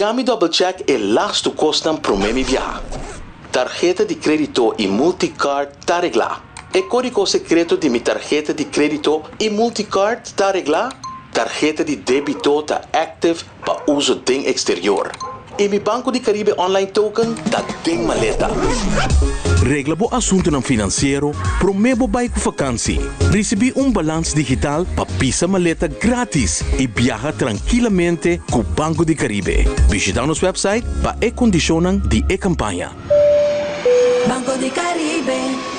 Laga mi double check e lastu kosnan promé mi biaha. Tarheta di krédito i multicard ta reglá. E kódigo sekreto di mi tarheta di krédito i multicard ta reglá. Tarheta di débito ta active pa uso den eksterior. I mi Banco di Caribe online token ta den maleta. Regla bo asuntunan finansiero promé bo bai ku fakansi. Risibí un balans digital pa pisa maleta grátis i biaha trankilamente ku Banco di Caribe. Bishitá nos wèpsait pa e kondishonnan di e kampaña. Banco di Caribe.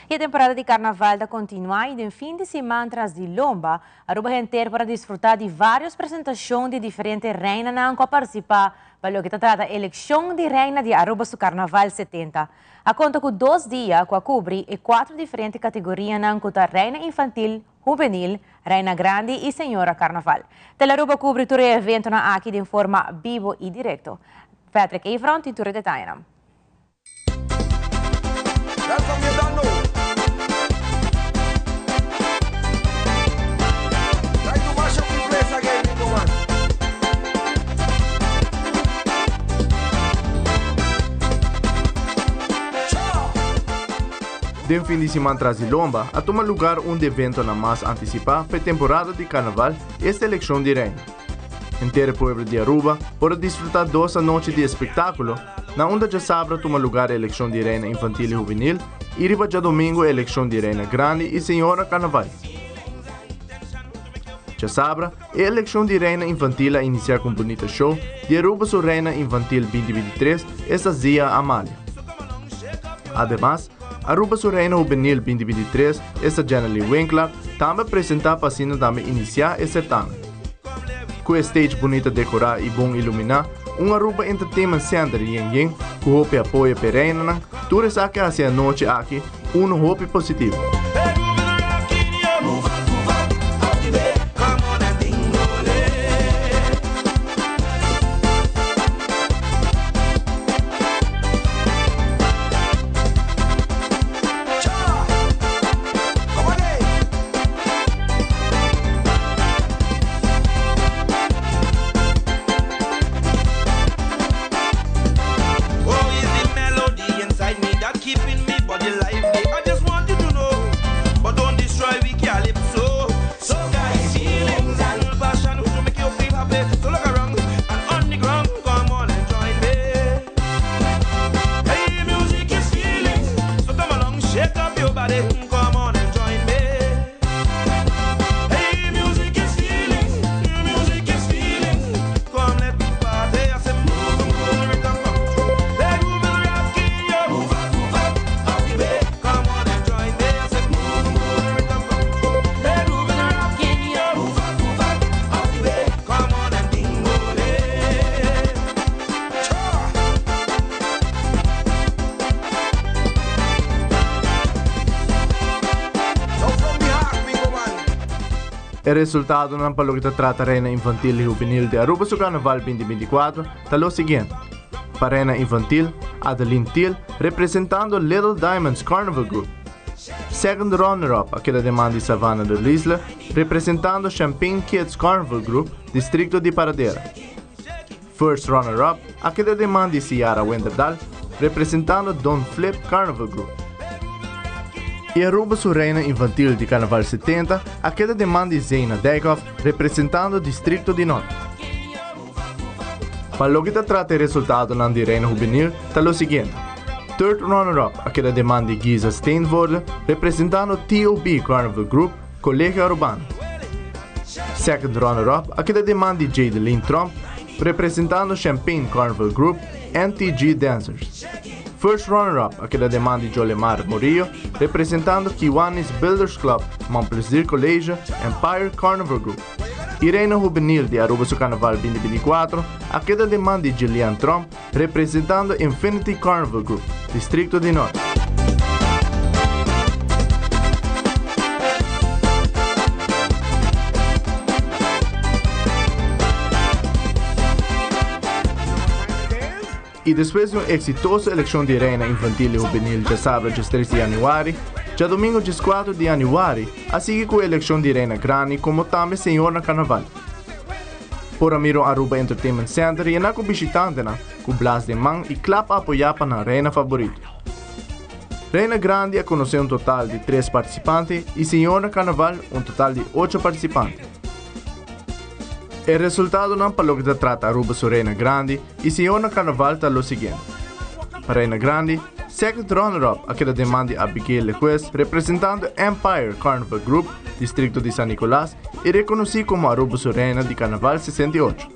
E temporada di carnaval ta continua y den fin di siman tras di lomba, Aruba henter por a disfruta di varios presentacion di diferente reinanan cu a participa pa loke ta trata eleccion di reina di Aruba su Carnaval 70. A conta cu dos dia cu a cubri e cuatro diferente categorianan cu ta Reina Infantil, Hubenil, Reina Grandi y Señora Carnaval. Telearuba a cubri tur e eventonan aki den forma bibo y directo. Patrick Evron tin tur e detayenan. Den fin di siman tras di lomba a tuma lugar un di eventonan mas antisipá pa e temporada di karnaval, esta elekshon di reina. Henter e pueblo di Aruba por a disfrutá dos anochi di espektákulo Na unda djasabra tuma lugar e elekshon di Reina Infantil i Hubenil i riba djadomingo e elekshon di Reina Grandi i Señora Karnaval. Djasabra, e elekshon di Reina Infantil a inisiá ku un bunita show di Aruba su Reina Infantil 2023, esta Zia Amalia. Ademas, Aruba su Reina Hubenil 2023, esta Jennaly Winklar, tambe a presentá pa asina tambe inisiá e sertamen. Ku e stage bunita dekorá i bon iluminá, un Aruba Entertainment Center yen yen, ku hopi apoyo p'e reinanan, tur esaki a hasi e anochi aki unu hopi positivo. E resultadonan pa loke ta trata Reina Infantil i Hubenil di Aruba su Carnaval 2024 ta lo siguiente. Pa Reina Infantil, Adeline Thiel, representando Little Diamonds Carnival Group. Second runner-up a keda den man di Savannah de Lisle, representando Champagne Kids Carnival Group, districto di Paradera. First runner-up a keda den man di Ciara Wenderdal, representando Don Flip Carnival Group. I Aruba su Reina Infantil di Carnaval 70 a keda den man di Zena Dijkhoff, representando Districto di Noord. Pa loke ta trata e resultadonan di Reina Hubenil ta lo siguiente. Third runner-up a keda den man di Giza Steenvoorde representando TOB Carnival Group, Colegio Arubano. Second runner-up a keda den man di Jadeline Tromp representando Champagne Carnival Group, NTG Dancers. First runner-up a keda den man di Jolemar Murillo representando Kiwanis Builders Club, Mon Plaisir College, Empire Carnival Group. E Reina Hubenil di Aruba su Carnaval 2024 a keda den man di Gillian Tromp representando Infinity Carnival Group, Districto di Noord. Y despues di un exitoso eleccion di Reina Infantil y Hubenil djasabra djestres di januari, djadomingo djescuatro di januari a sigui cu e eleccion di Reina Grandi como tambe Señor na Carnaval. Por a mira un Aruba Entertainment Center yena cu bishitantenan cu blas den man y cla pa apoya pa nan reina favorito. Reina Grandi a conoce un total di tres participante y Señor na Carnaval un total di ocho participante. E resultadonan pa loke ta trata Aruba su Reina Grandi y Señor na Carnaval ta lo siguiente. Pa Reina Grandi, second runner-up a keda den man di Abigail Lejuez representando Empire Carnival Group, Districto di San Nicolas, y reconoci como Aruba su Reina di Carnaval 68.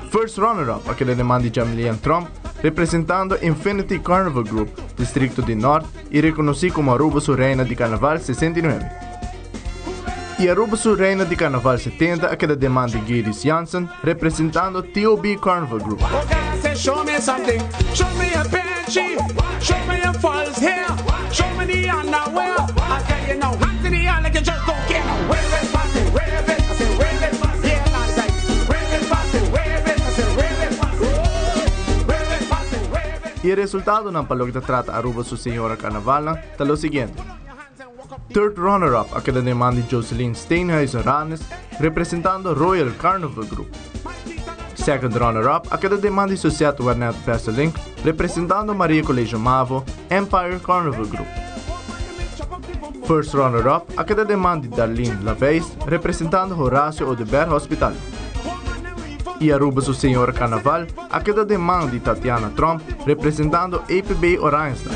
First runner-up a keda den man di Jamilian Tromp, representando Infinity Carnival Group, Districto di Noord, y reconoci como Aruba su Reina di Carnaval 69. Y Aruba su Reina di Carnaval 70 a keda den man di Gidis Jansen, representando TOB Carnival Group. Show me something, show me a panty, show me a false hair, show me the underwear. I tell you now, hands in the air like you just don't care. Now, wave it, pass it, wave it, I say wave it, pass it, yeah, I say wave it, pass it, wave it, I say wave it, pass it, wave it, pass it, wave it. Y e resultadonan pa loke ta trata Aruba su Señora Carnavalnan ta lo siguiente. Third runner-up a keda den man di Joseline Steenhuizen Ranes representando Royal Carnival Group. Second runner-up a keda den man di Suzette Wernet Besselink representando Maria College Mavo, Empire Carnival Group. First runner-up a keda den man di Darlene Laveist representando Horacio Oduber Hospital. Y Aruba su Señora Carnaval a keda den man di Tatiana Tromp representando APB Oranjestad.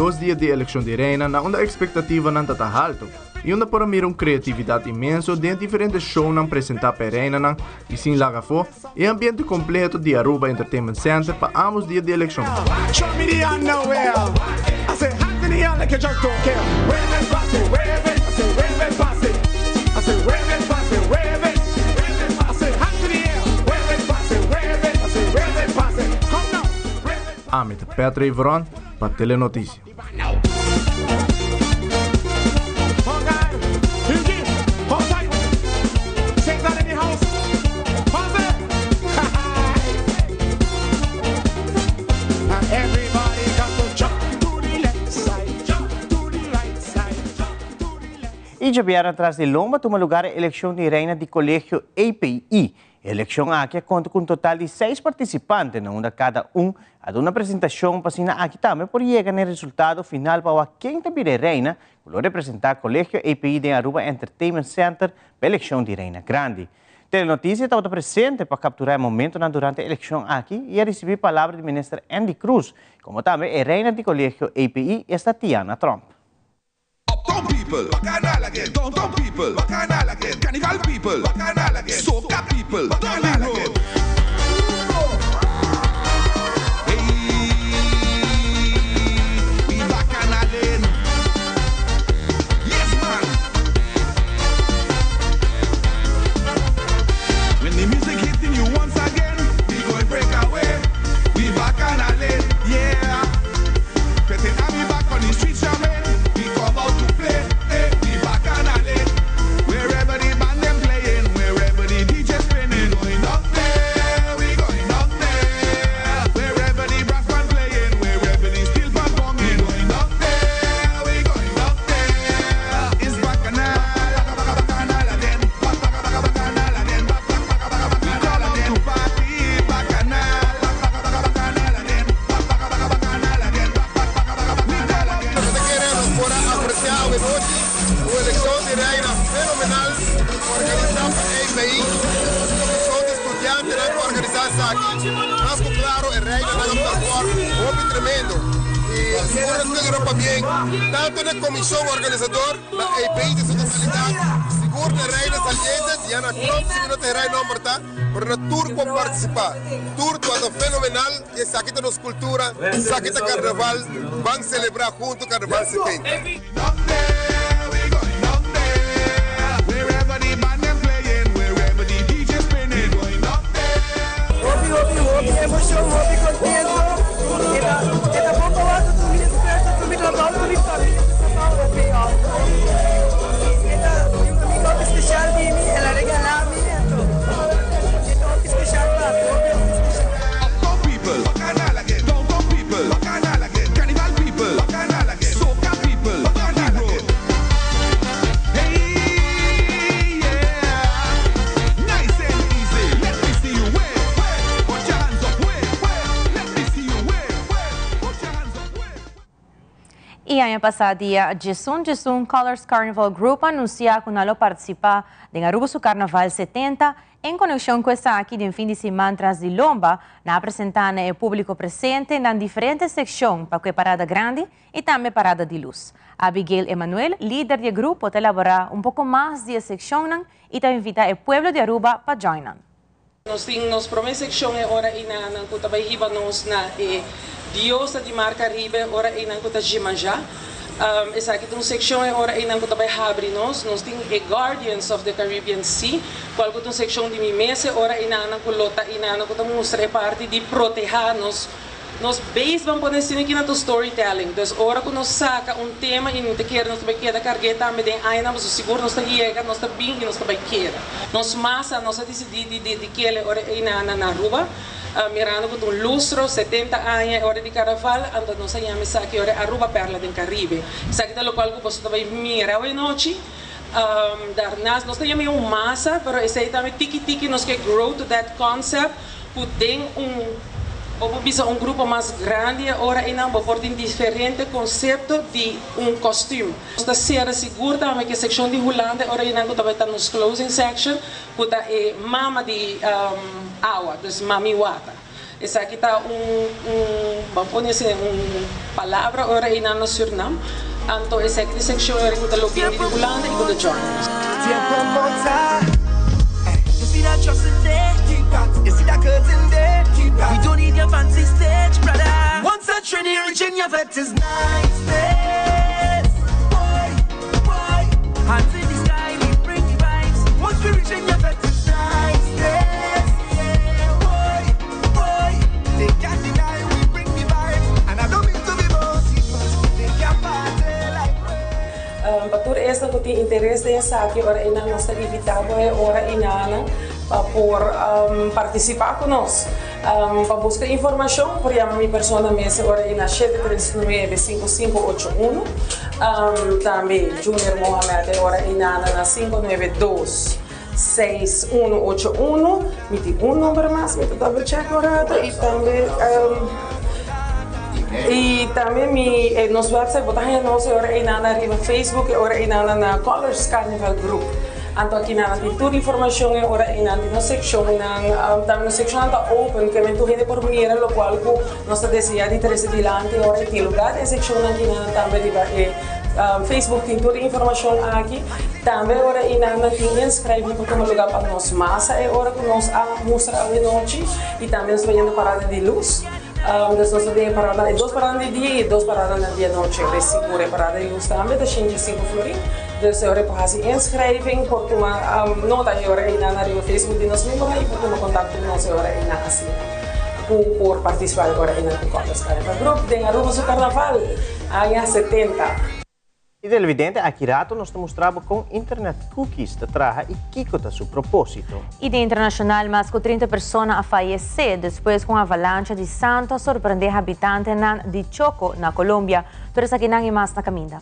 Dos dia di eleccion di Reina na unda expectativanan ta ta halto y unda por a mira un creatividad inmenso den e diferente shownan presenta pa e Reinanan y sin laga afo e ambiente completo di Aruba Entertainment Center pa ambos dia di eleccion. Ami ta Petro Iveron pa Telenoticia. Y djabièrnè tras di lomba tuma lugar e eleccion di reina di Colegio API. E eleccion aki a conta cu un total di seis participante na unda cada un a duna presentacion pa asina aki tambe por yega na e resultado final pa wak ken ta bira e reina cu lo representa Colegio API den Aruba Entertainment Center pa eleccion di Reina Grandi. Telenoticia tabata presente pa captura e momentonan durante e eleccion aki y a ricibi palabra di Minister Endy Croes como tambe e reina di Colegio API esta Tiana Tromp. Uptown people, bacchanal again. Downtown people, bacchanal again. Carnival people, bacchanal again. Soca people, bacchanal again. Hey, we bacchanalin. Yes, man. When the music hitting you once again, we going break away. We bacchanalin, yeah. Petting army back on the streets, jamming. We come out to play, eh? We bacchanalin. Wherever the band them playing, wherever the DJ spinning, going up there. tremendo. Y sigur nos ta duna pabien tanto na e comision organisador, na AP den su totalidad, sigur na Reina saliente, Diana Klomp si mi no ta hera e nomber ta, pero na tur cu a participa. Tur tabata fenomenal y esaki ta nos cultura, esaki ta Carnaval, ban celebra hunto Carnaval 70. Hopi hopi hopi emocion hopi contento e ta e ta bon pa wak tur mi esfuerzo tur mi trabao tur mi familia su trabao a pay off e ta un amiga hopi special di mi el a regala mi anto e ta hopi special pa mi hopi hopi special. Y aña pasa dia 11 11 Colors Carnival Group a anuncia cu nan lo participa den Aruba su Carnaval 70 En konekshon ku esaki den fin di siman tras di lomba, nan a presentá na e públiko presente nan diferente sekshon pa ku e parada grandi i tambe parada di lus. Abigail Emanuel, lider di e grupo, ta elaborá un poko mas di e sekshonnan i ta invitá e pueblo di Aruba pa join nan. Nos tin nos promé sekshon e ora einanan ku ta bai hiba nos na e diosa di Mar Karibe, ora einan ku ta Jimanjá. Esaki ta un sekshon e ora einan ku ta bai habri nos. Nos tin e Guardians of the Caribbean Sea, kual ku ta un sekshon di mi mes e ora einanan ku lo ta einanan ku ta mustra e parti di protehá nos. Nos base ban pone asina aki na ta storytelling. Dus ora ku nos saka un tema i mi ta kere nos ta bai keda karg'é tambe den añanan pasobra sigur nos ta yega, nos ta bin i nos ta bai keda. Nos masa nos a disidí di dedik'é e ora einanan na Aruba. Mirando cu ta un lustro, 70 aña e ora di carnaval, anto nos a yama esaki ora Aruba Perla den Caribe. Esaki ta locual cu boso ta bay mira awe nochi. Daarnaast, nos ta yama e un masa, pero esey tambe tiki tiki nos ke grow to that concept cu den un, bo por bisa un grupo mas grandi e ora eynan bo por tin diferente concepto di un costume. Nos ta cera sigur tambe cu e seccion di Hulanda e ora eynan cu ta bay ta nos closing section, Ku ta e mama di awa, dus mami wata. Esaki ta un, un, ban pone asina, un palabra ora einan na Surnam. Anto esaki ta e sekshon ora ku ta lo bini di Hulanda i ku ta join nos. Pa tur esnan ku tin interes den esaki ora einan nos ta invitá bo e ora einanan pa por partisipá ku nos. Pa buska informashon por yama mi persona mes e ora ei na shete tres nuebe sinku sinku ocho unu. Tambe Junior Mohamed e ora ei na na sinku nuebe dos seis unu ocho unu. Mi tin un number mas mi ta double check un rato i tambe i tambe mi nos website bo ta haña nos e ora ei na na riba Facebook e ora ei na na Colors Carnival Group. Anto aki nan tin tur informacion e ora eynan di nos seccionnan. Tambe nos seccionnan ta open, ke men tur hende por mira locual cu nos ta desea di trece dilanti e ora ey tin lugar den seccionnan aki nan tambe riba e Facebook tin tur e informacion aki. Tambe e ora eynan nan tin inschrijving pa tuma lugar pa nos masa e ora cu nos a mustra awenochi y tambe nos ta bayendo parada di luz. Dus nos ta den e parada, e dos parada di dia i e dos parada na di anochi. Ora e sigur e parada di lus tambe ta shinchi sinku florin. Dus e ora e por hasi inschrijving, por tuma nota e ora einan ariba Facebook di nos miembronan i por tuma kontakto ku nos e ora einan asina ku por partisipá e ora einan ku Colors Carnival Group den Aruba su Carnaval aña 70. I televidente, aki rato nos ta mustra bo kon internet cookies ta traha i kiko ta su propósito. I den internashonal mas ku 30 persona a fayesé despues ku un avalancha di santu a sorprendé habitantenan di Choco na Colombia. Tur esakinan i mas na kaminda.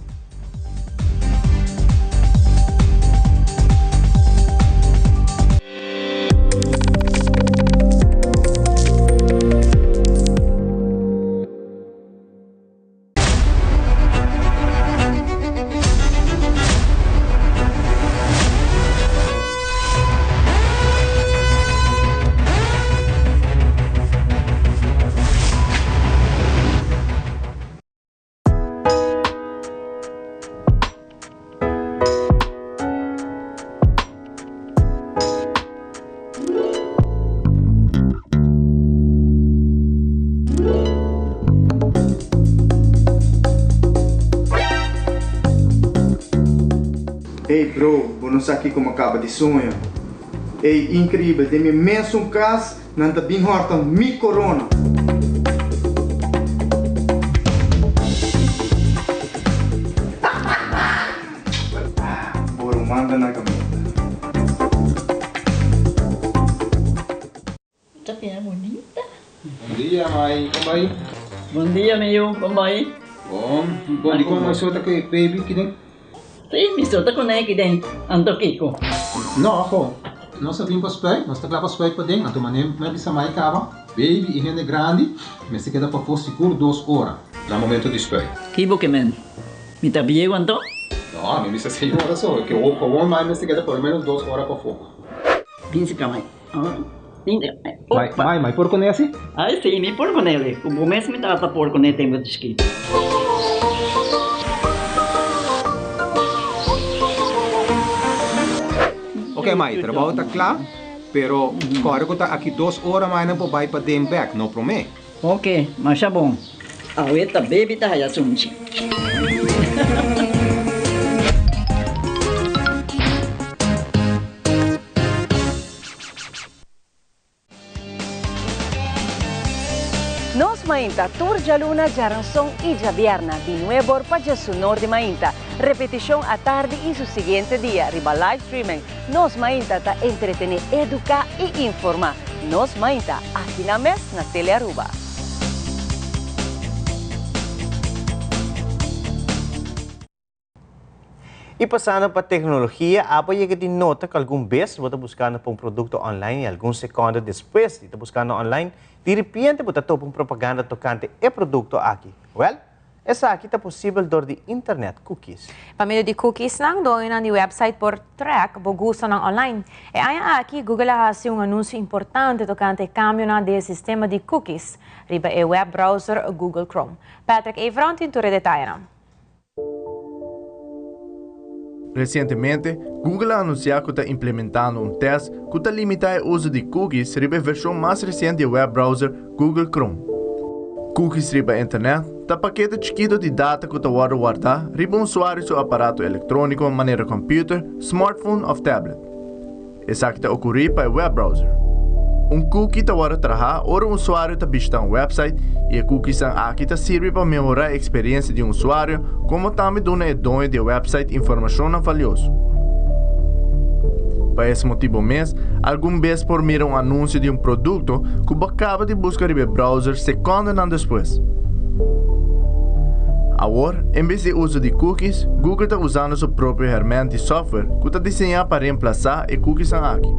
Ey bro, bo no sa kiko mi a kaba di soña. Ey, increibel, den mi mesun kas nan ta bin horta mi corona. Bo ruman ta na kaminda. Ta bira bunita. Bon dia mai, kon bai? Bon dia mi yu, kon bai? Bon, bon di kon mi so ta ku e baby kiden? Si, mi so ta ku ne kiden, anto kiko? No, ho, nos a bin pa spuit, nos ta kla pa spuit paden, anto mane mi a bisa mai kaba, baby i hende grandi mester keda pafó sigur dos ora na momento di spuit. Kibo ke men? Mi ta bieu anto? No, mi bisa seis ora so, ke gewoon mai mester keda por lo menos dos ora pafó. Bin si ka mai. Mai, mai, mai por kuné asi? Ai si, mi por kuné. Ku bo mes mi tata por kuné tempu di chikito. Ok mai, trabou ta kla, pero kòrda ku ta aki dos ora mai nan por bai paden bèk, no promé. Ok, masha bon. Awe ta baby ta haya sunchi. Nos Mainta tur djaluna, djaranson i djabierna di nuebor pa djesunor di mainta. Repetishon atardi i su siguiente dia riba live streaming. Nos Mainta ta entretene, educa i informa. Nos Mainta, aki na mes na Telearuba. Y pasando pa tecnologia, abo a yega di nota cu algun bes bo ta buscando pa un producto online y algun seconde despues di ta buscando online, di ripiente bo ta topa un propaganda tocante e producto aki. Wel, esaki ta posibel dor di internet cookies. Pa medio di cookiesnan, doñonan di website por track bo gustonan online. E aña aki, Google a haci un anuncio importante tocante e cambionan den e sistema di cookies riba e web browser Google Chrome. Patrick Evron tin tur e detayenan. Resientemente, Google a anunsiá ku ta implementando un tèst ku ta limitá e uso di cookies riba e vershon mas resien di e web browser Google Chrome. Cookies riba internet ta pakete chikitu di data ku ta wòrdu wardá riba un usuario su aparato elektróniko manera kòmpiuter, smartphone òf tablet. Esaki ta okurí pa e web browser. Un cookie ta wòrdu trahá ora un usuario ta bishitá un website i e cookiesnan aki ta sirbi pa mehorá e eksperensia di un usuario komo tambe duna e doño di e website informashonnan valioso. Pa es motibu mes, algun bes por mira un anunsio di un produkto ku bo kaba di buska riba e browser sekondenan despues. Awor, en bes di uso di cookies, Google ta usando su propio herment di software ku ta diseñá pa reemplasá e cookiesnan aki.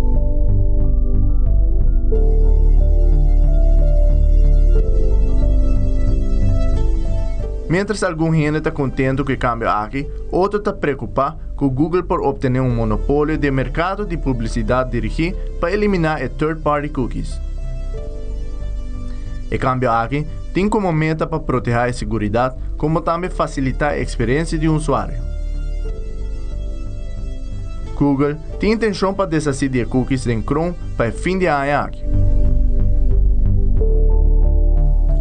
Miéntras algun hende ta kontentu ku e kambio aki, otro ta preokupá ku Google por optené un monopolio den merkado di publisidat dirigí pa eliminá e third-party cookies. E kambio aki tin komo meta pa protehá e siguridat komo tambe fasilitá e eksperensia di un usuario. Google tin intenshon pa deshasí di e cookies den Chrome pa e fin di e aña aki.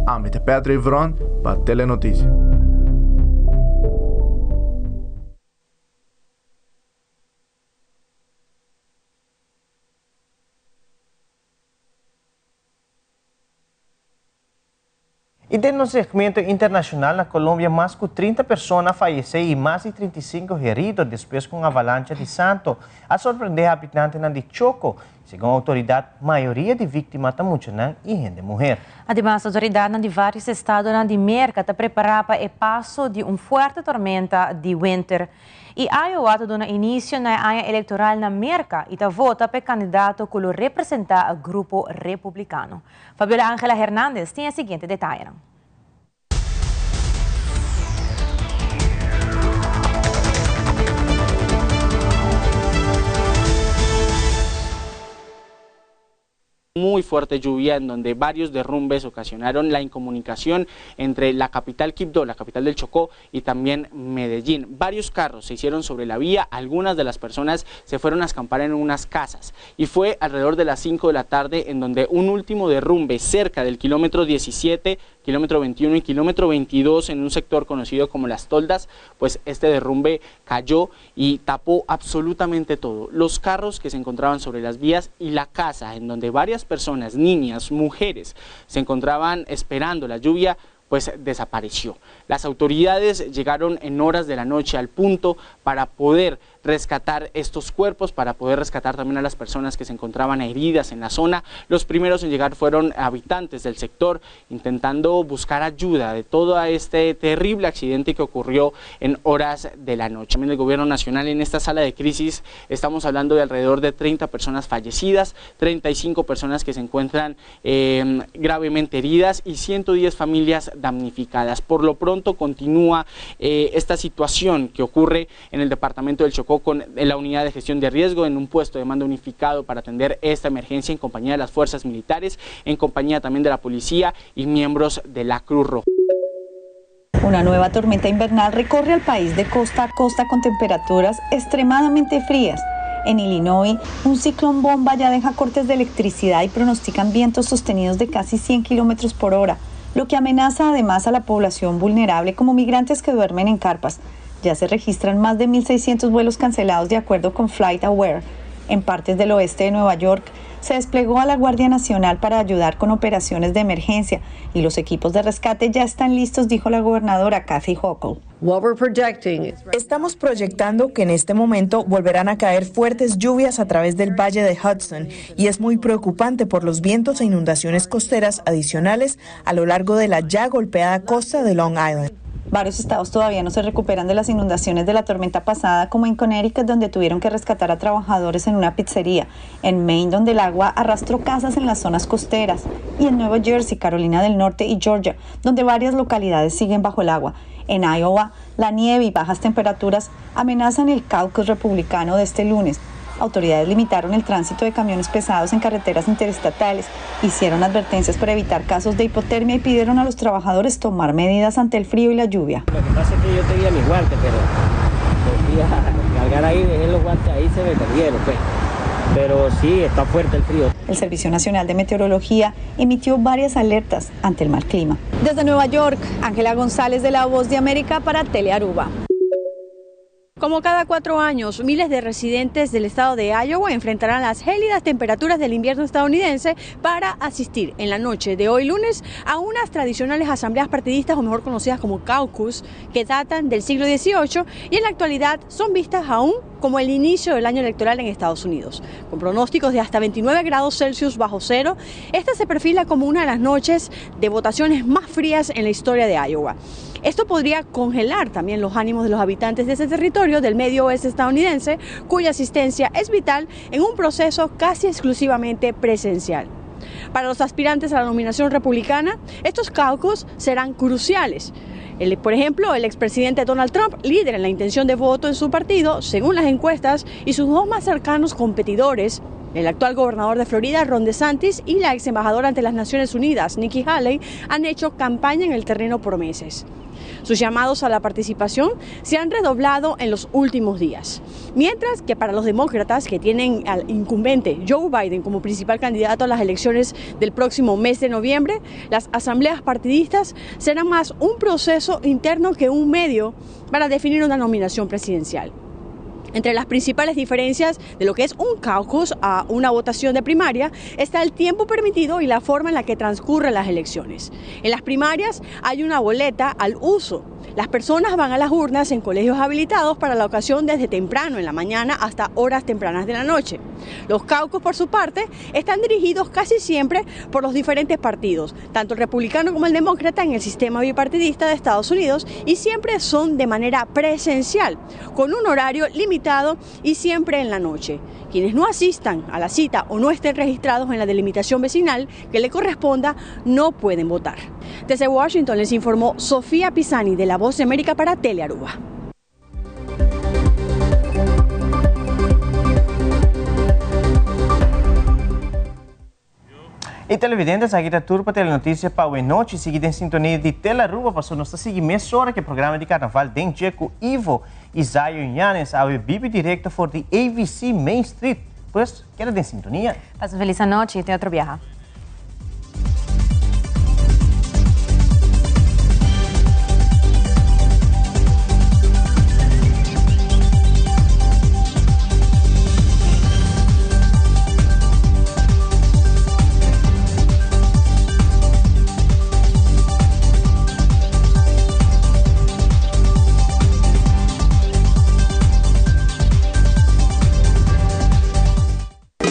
Ami ta Patrick Vron pa Telenotisia. I den nos segmento internashonal na Colombia mas ku 30 persona a fayesé i mas di 35 herido despues ku un avalancha di santo a sorprendé habitantenan di Choco. Segun outoridat, mayoria di víktima ta muchanan i hende muher. Ademas, outoridatnan di vários estadonan di Merka ta prepará pa e paso di un fuerte tormenta di winter. I Iowa ta duna inisio na e aña elektoral na Merka i ta vota pa e kandidato ku lo representá grupo republikano. Fabiola Angela Hernandez tin e siguiente detayenan. Muy fuerte lluvia en donde varios derrumbes ocasionaron la incomunicación entre la capital Quibdó, la capital del Chocó, y también Medellín. Varios carros se hicieron sobre la vía, algunas de las personas se fueron a escampar en unas casas y fue alrededor de las 5 de la tarde en donde un último derrumbe cerca del kilómetro 17, kilómetro 21 y kilómetro 22 en un sector conocido como Las Toldas, pues este derrumbe cayó y tapó absolutamente todo. Los carros que se encontraban sobre las vías y la casa en donde varias personas, niñas, mujeres, se encontraban esperando la lluvia, pues desapareció. Las autoridades llegaron en horas de la noche al punto para poder rescatar estos cuerpos, para poder rescatar también a las personas que se encontraban heridas en la zona. Los primeros en llegar fueron habitantes del sector, intentando buscar ayuda de todo este terrible accidente que ocurrió en horas de la noche. También el gobierno nacional en esta sala de crisis, estamos hablando de alrededor de 30 personas fallecidas, 35 personas que se encuentran gravemente heridas y 110 familias damnificadas. Por lo pronto continúa esta situación que ocurre en el departamento del Chocó con la unidad de gestión de riesgo en un puesto de mando unificado para atender esta emergencia en compañía de las fuerzas militares, en compañía también de la policía y miembros de la Cruz Roja. Una nueva tormenta invernal recorre al país de costa a costa con temperaturas extremadamente frías. En Illinois, un ciclón bomba ya deja cortes de electricidad y pronostican vientos sostenidos de casi 100 kilómetros por hora, lo que amenaza además a la población vulnerable como migrantes que duermen en carpas. Ya se registran más de 1.600 vuelos cancelados de acuerdo con FlightAware. En partes del oeste de Nueva York se desplegó a la Guardia Nacional para ayudar con operaciones de emergencia y los equipos de rescate ya están listos, dijo la gobernadora Kathy Hochul. Estamos proyectando que en este momento volverán a caer fuertes lluvias a través del valle de Hudson y es muy preocupante por los vientos e inundaciones costeras adicionales a lo largo de la ya golpeada costa de Long Island. Varios estados todavía no se recuperan de las inundaciones de la tormenta pasada, como en Connecticut, donde tuvieron que rescatar a trabajadores en una pizzería, en Maine, donde el agua arrastró casas en las zonas costeras, y en Nueva Jersey, Carolina del Norte y Georgia, donde varias localidades siguen bajo el agua. En Iowa, la nieve y bajas temperaturas amenazan el caucus republicano de este lunes. Autoridades limitaron el tránsito de camiones pesados en carreteras interestatales, hicieron advertencias para evitar casos de hipotermia y pidieron a los trabajadores tomar medidas ante el frío y la lluvia. Lo que pasa es que yo tenía mis guantes, pero los fui a cargar ahí, dejé los guantes ahí, se me perdieron, pues. Pero sí, está fuerte el frío. El Servicio Nacional de Meteorología emitió varias alertas ante el mal clima. Desde Nueva York, Ángela González de La Voz de América para Telearuba. Como cada 4 años, miles de residentes del estado de Iowa enfrentarán las gélidas temperaturas del invierno estadounidense para asistir en la noche de hoy lunes a unas tradicionales asambleas partidistas, o mejor conocidas como caucus, que datan del siglo XVIII y en la actualidad son vistas aún como el inicio del año electoral en Estados Unidos. Con pronósticos de hasta 29 grados Celsius bajo cero, esta se perfila como una de las noches de votaciones más frías en la historia de Iowa. Esto podría congelar también los ánimos de los habitantes de ese territorio del medio oeste estadounidense, cuya asistencia es vital en un proceso casi exclusivamente presencial. Para los aspirantes a la nominación republicana, estos caucus serán cruciales. Por ejemplo, el expresidente Donald Trump, líder en la intención de voto en su partido, según las encuestas, y sus dos más cercanos competidores, el actual gobernador de Florida, Ron DeSantis, y la ex embajadora ante las Naciones Unidas, Nikki Haley, han hecho campaña en el terreno por meses. Sus llamados a la participación se han redoblado en los últimos días. Mientras que para los demócratas, que tienen al incumbente Joe Biden como principal candidato a las elecciones del próximo mes de noviembre, las asambleas partidistas serán más un proceso interno que un medio para definir una nominación presidencial. Entre las principales diferencias de lo que es un caucus a una votación de primaria está el tiempo permitido y la forma en la que transcurren las elecciones. En las primarias hay una boleta al uso. Las personas van a las urnas en colegios habilitados para la ocasión desde temprano en la mañana hasta horas tempranas de la noche. Los caucus, por su parte, están dirigidos casi siempre por los diferentes partidos, tanto el republicano como el demócrata en el sistema bipartidista de Estados Unidos, y siempre son de manera presencial, con un horario limitado y siempre en la noche. Quienes no asistan a la cita o no estén registrados en la delimitación vecinal que le corresponda no pueden votar. Desde Washington les informó Sofía Pisani de La Voz de América para Telearuba. Y televidente, aki ta tur pa Telenoticia pa awe nochi. Sigui den sintonia di Telearuba, paso nos ta sigui mesora cu e programa di Carnaval den dje cu Ivo y Zion Yanes awe bibo directo for di AVC Main Street. Pues, keda den sintonia. Pasa un feliz anochi y te otro biaha.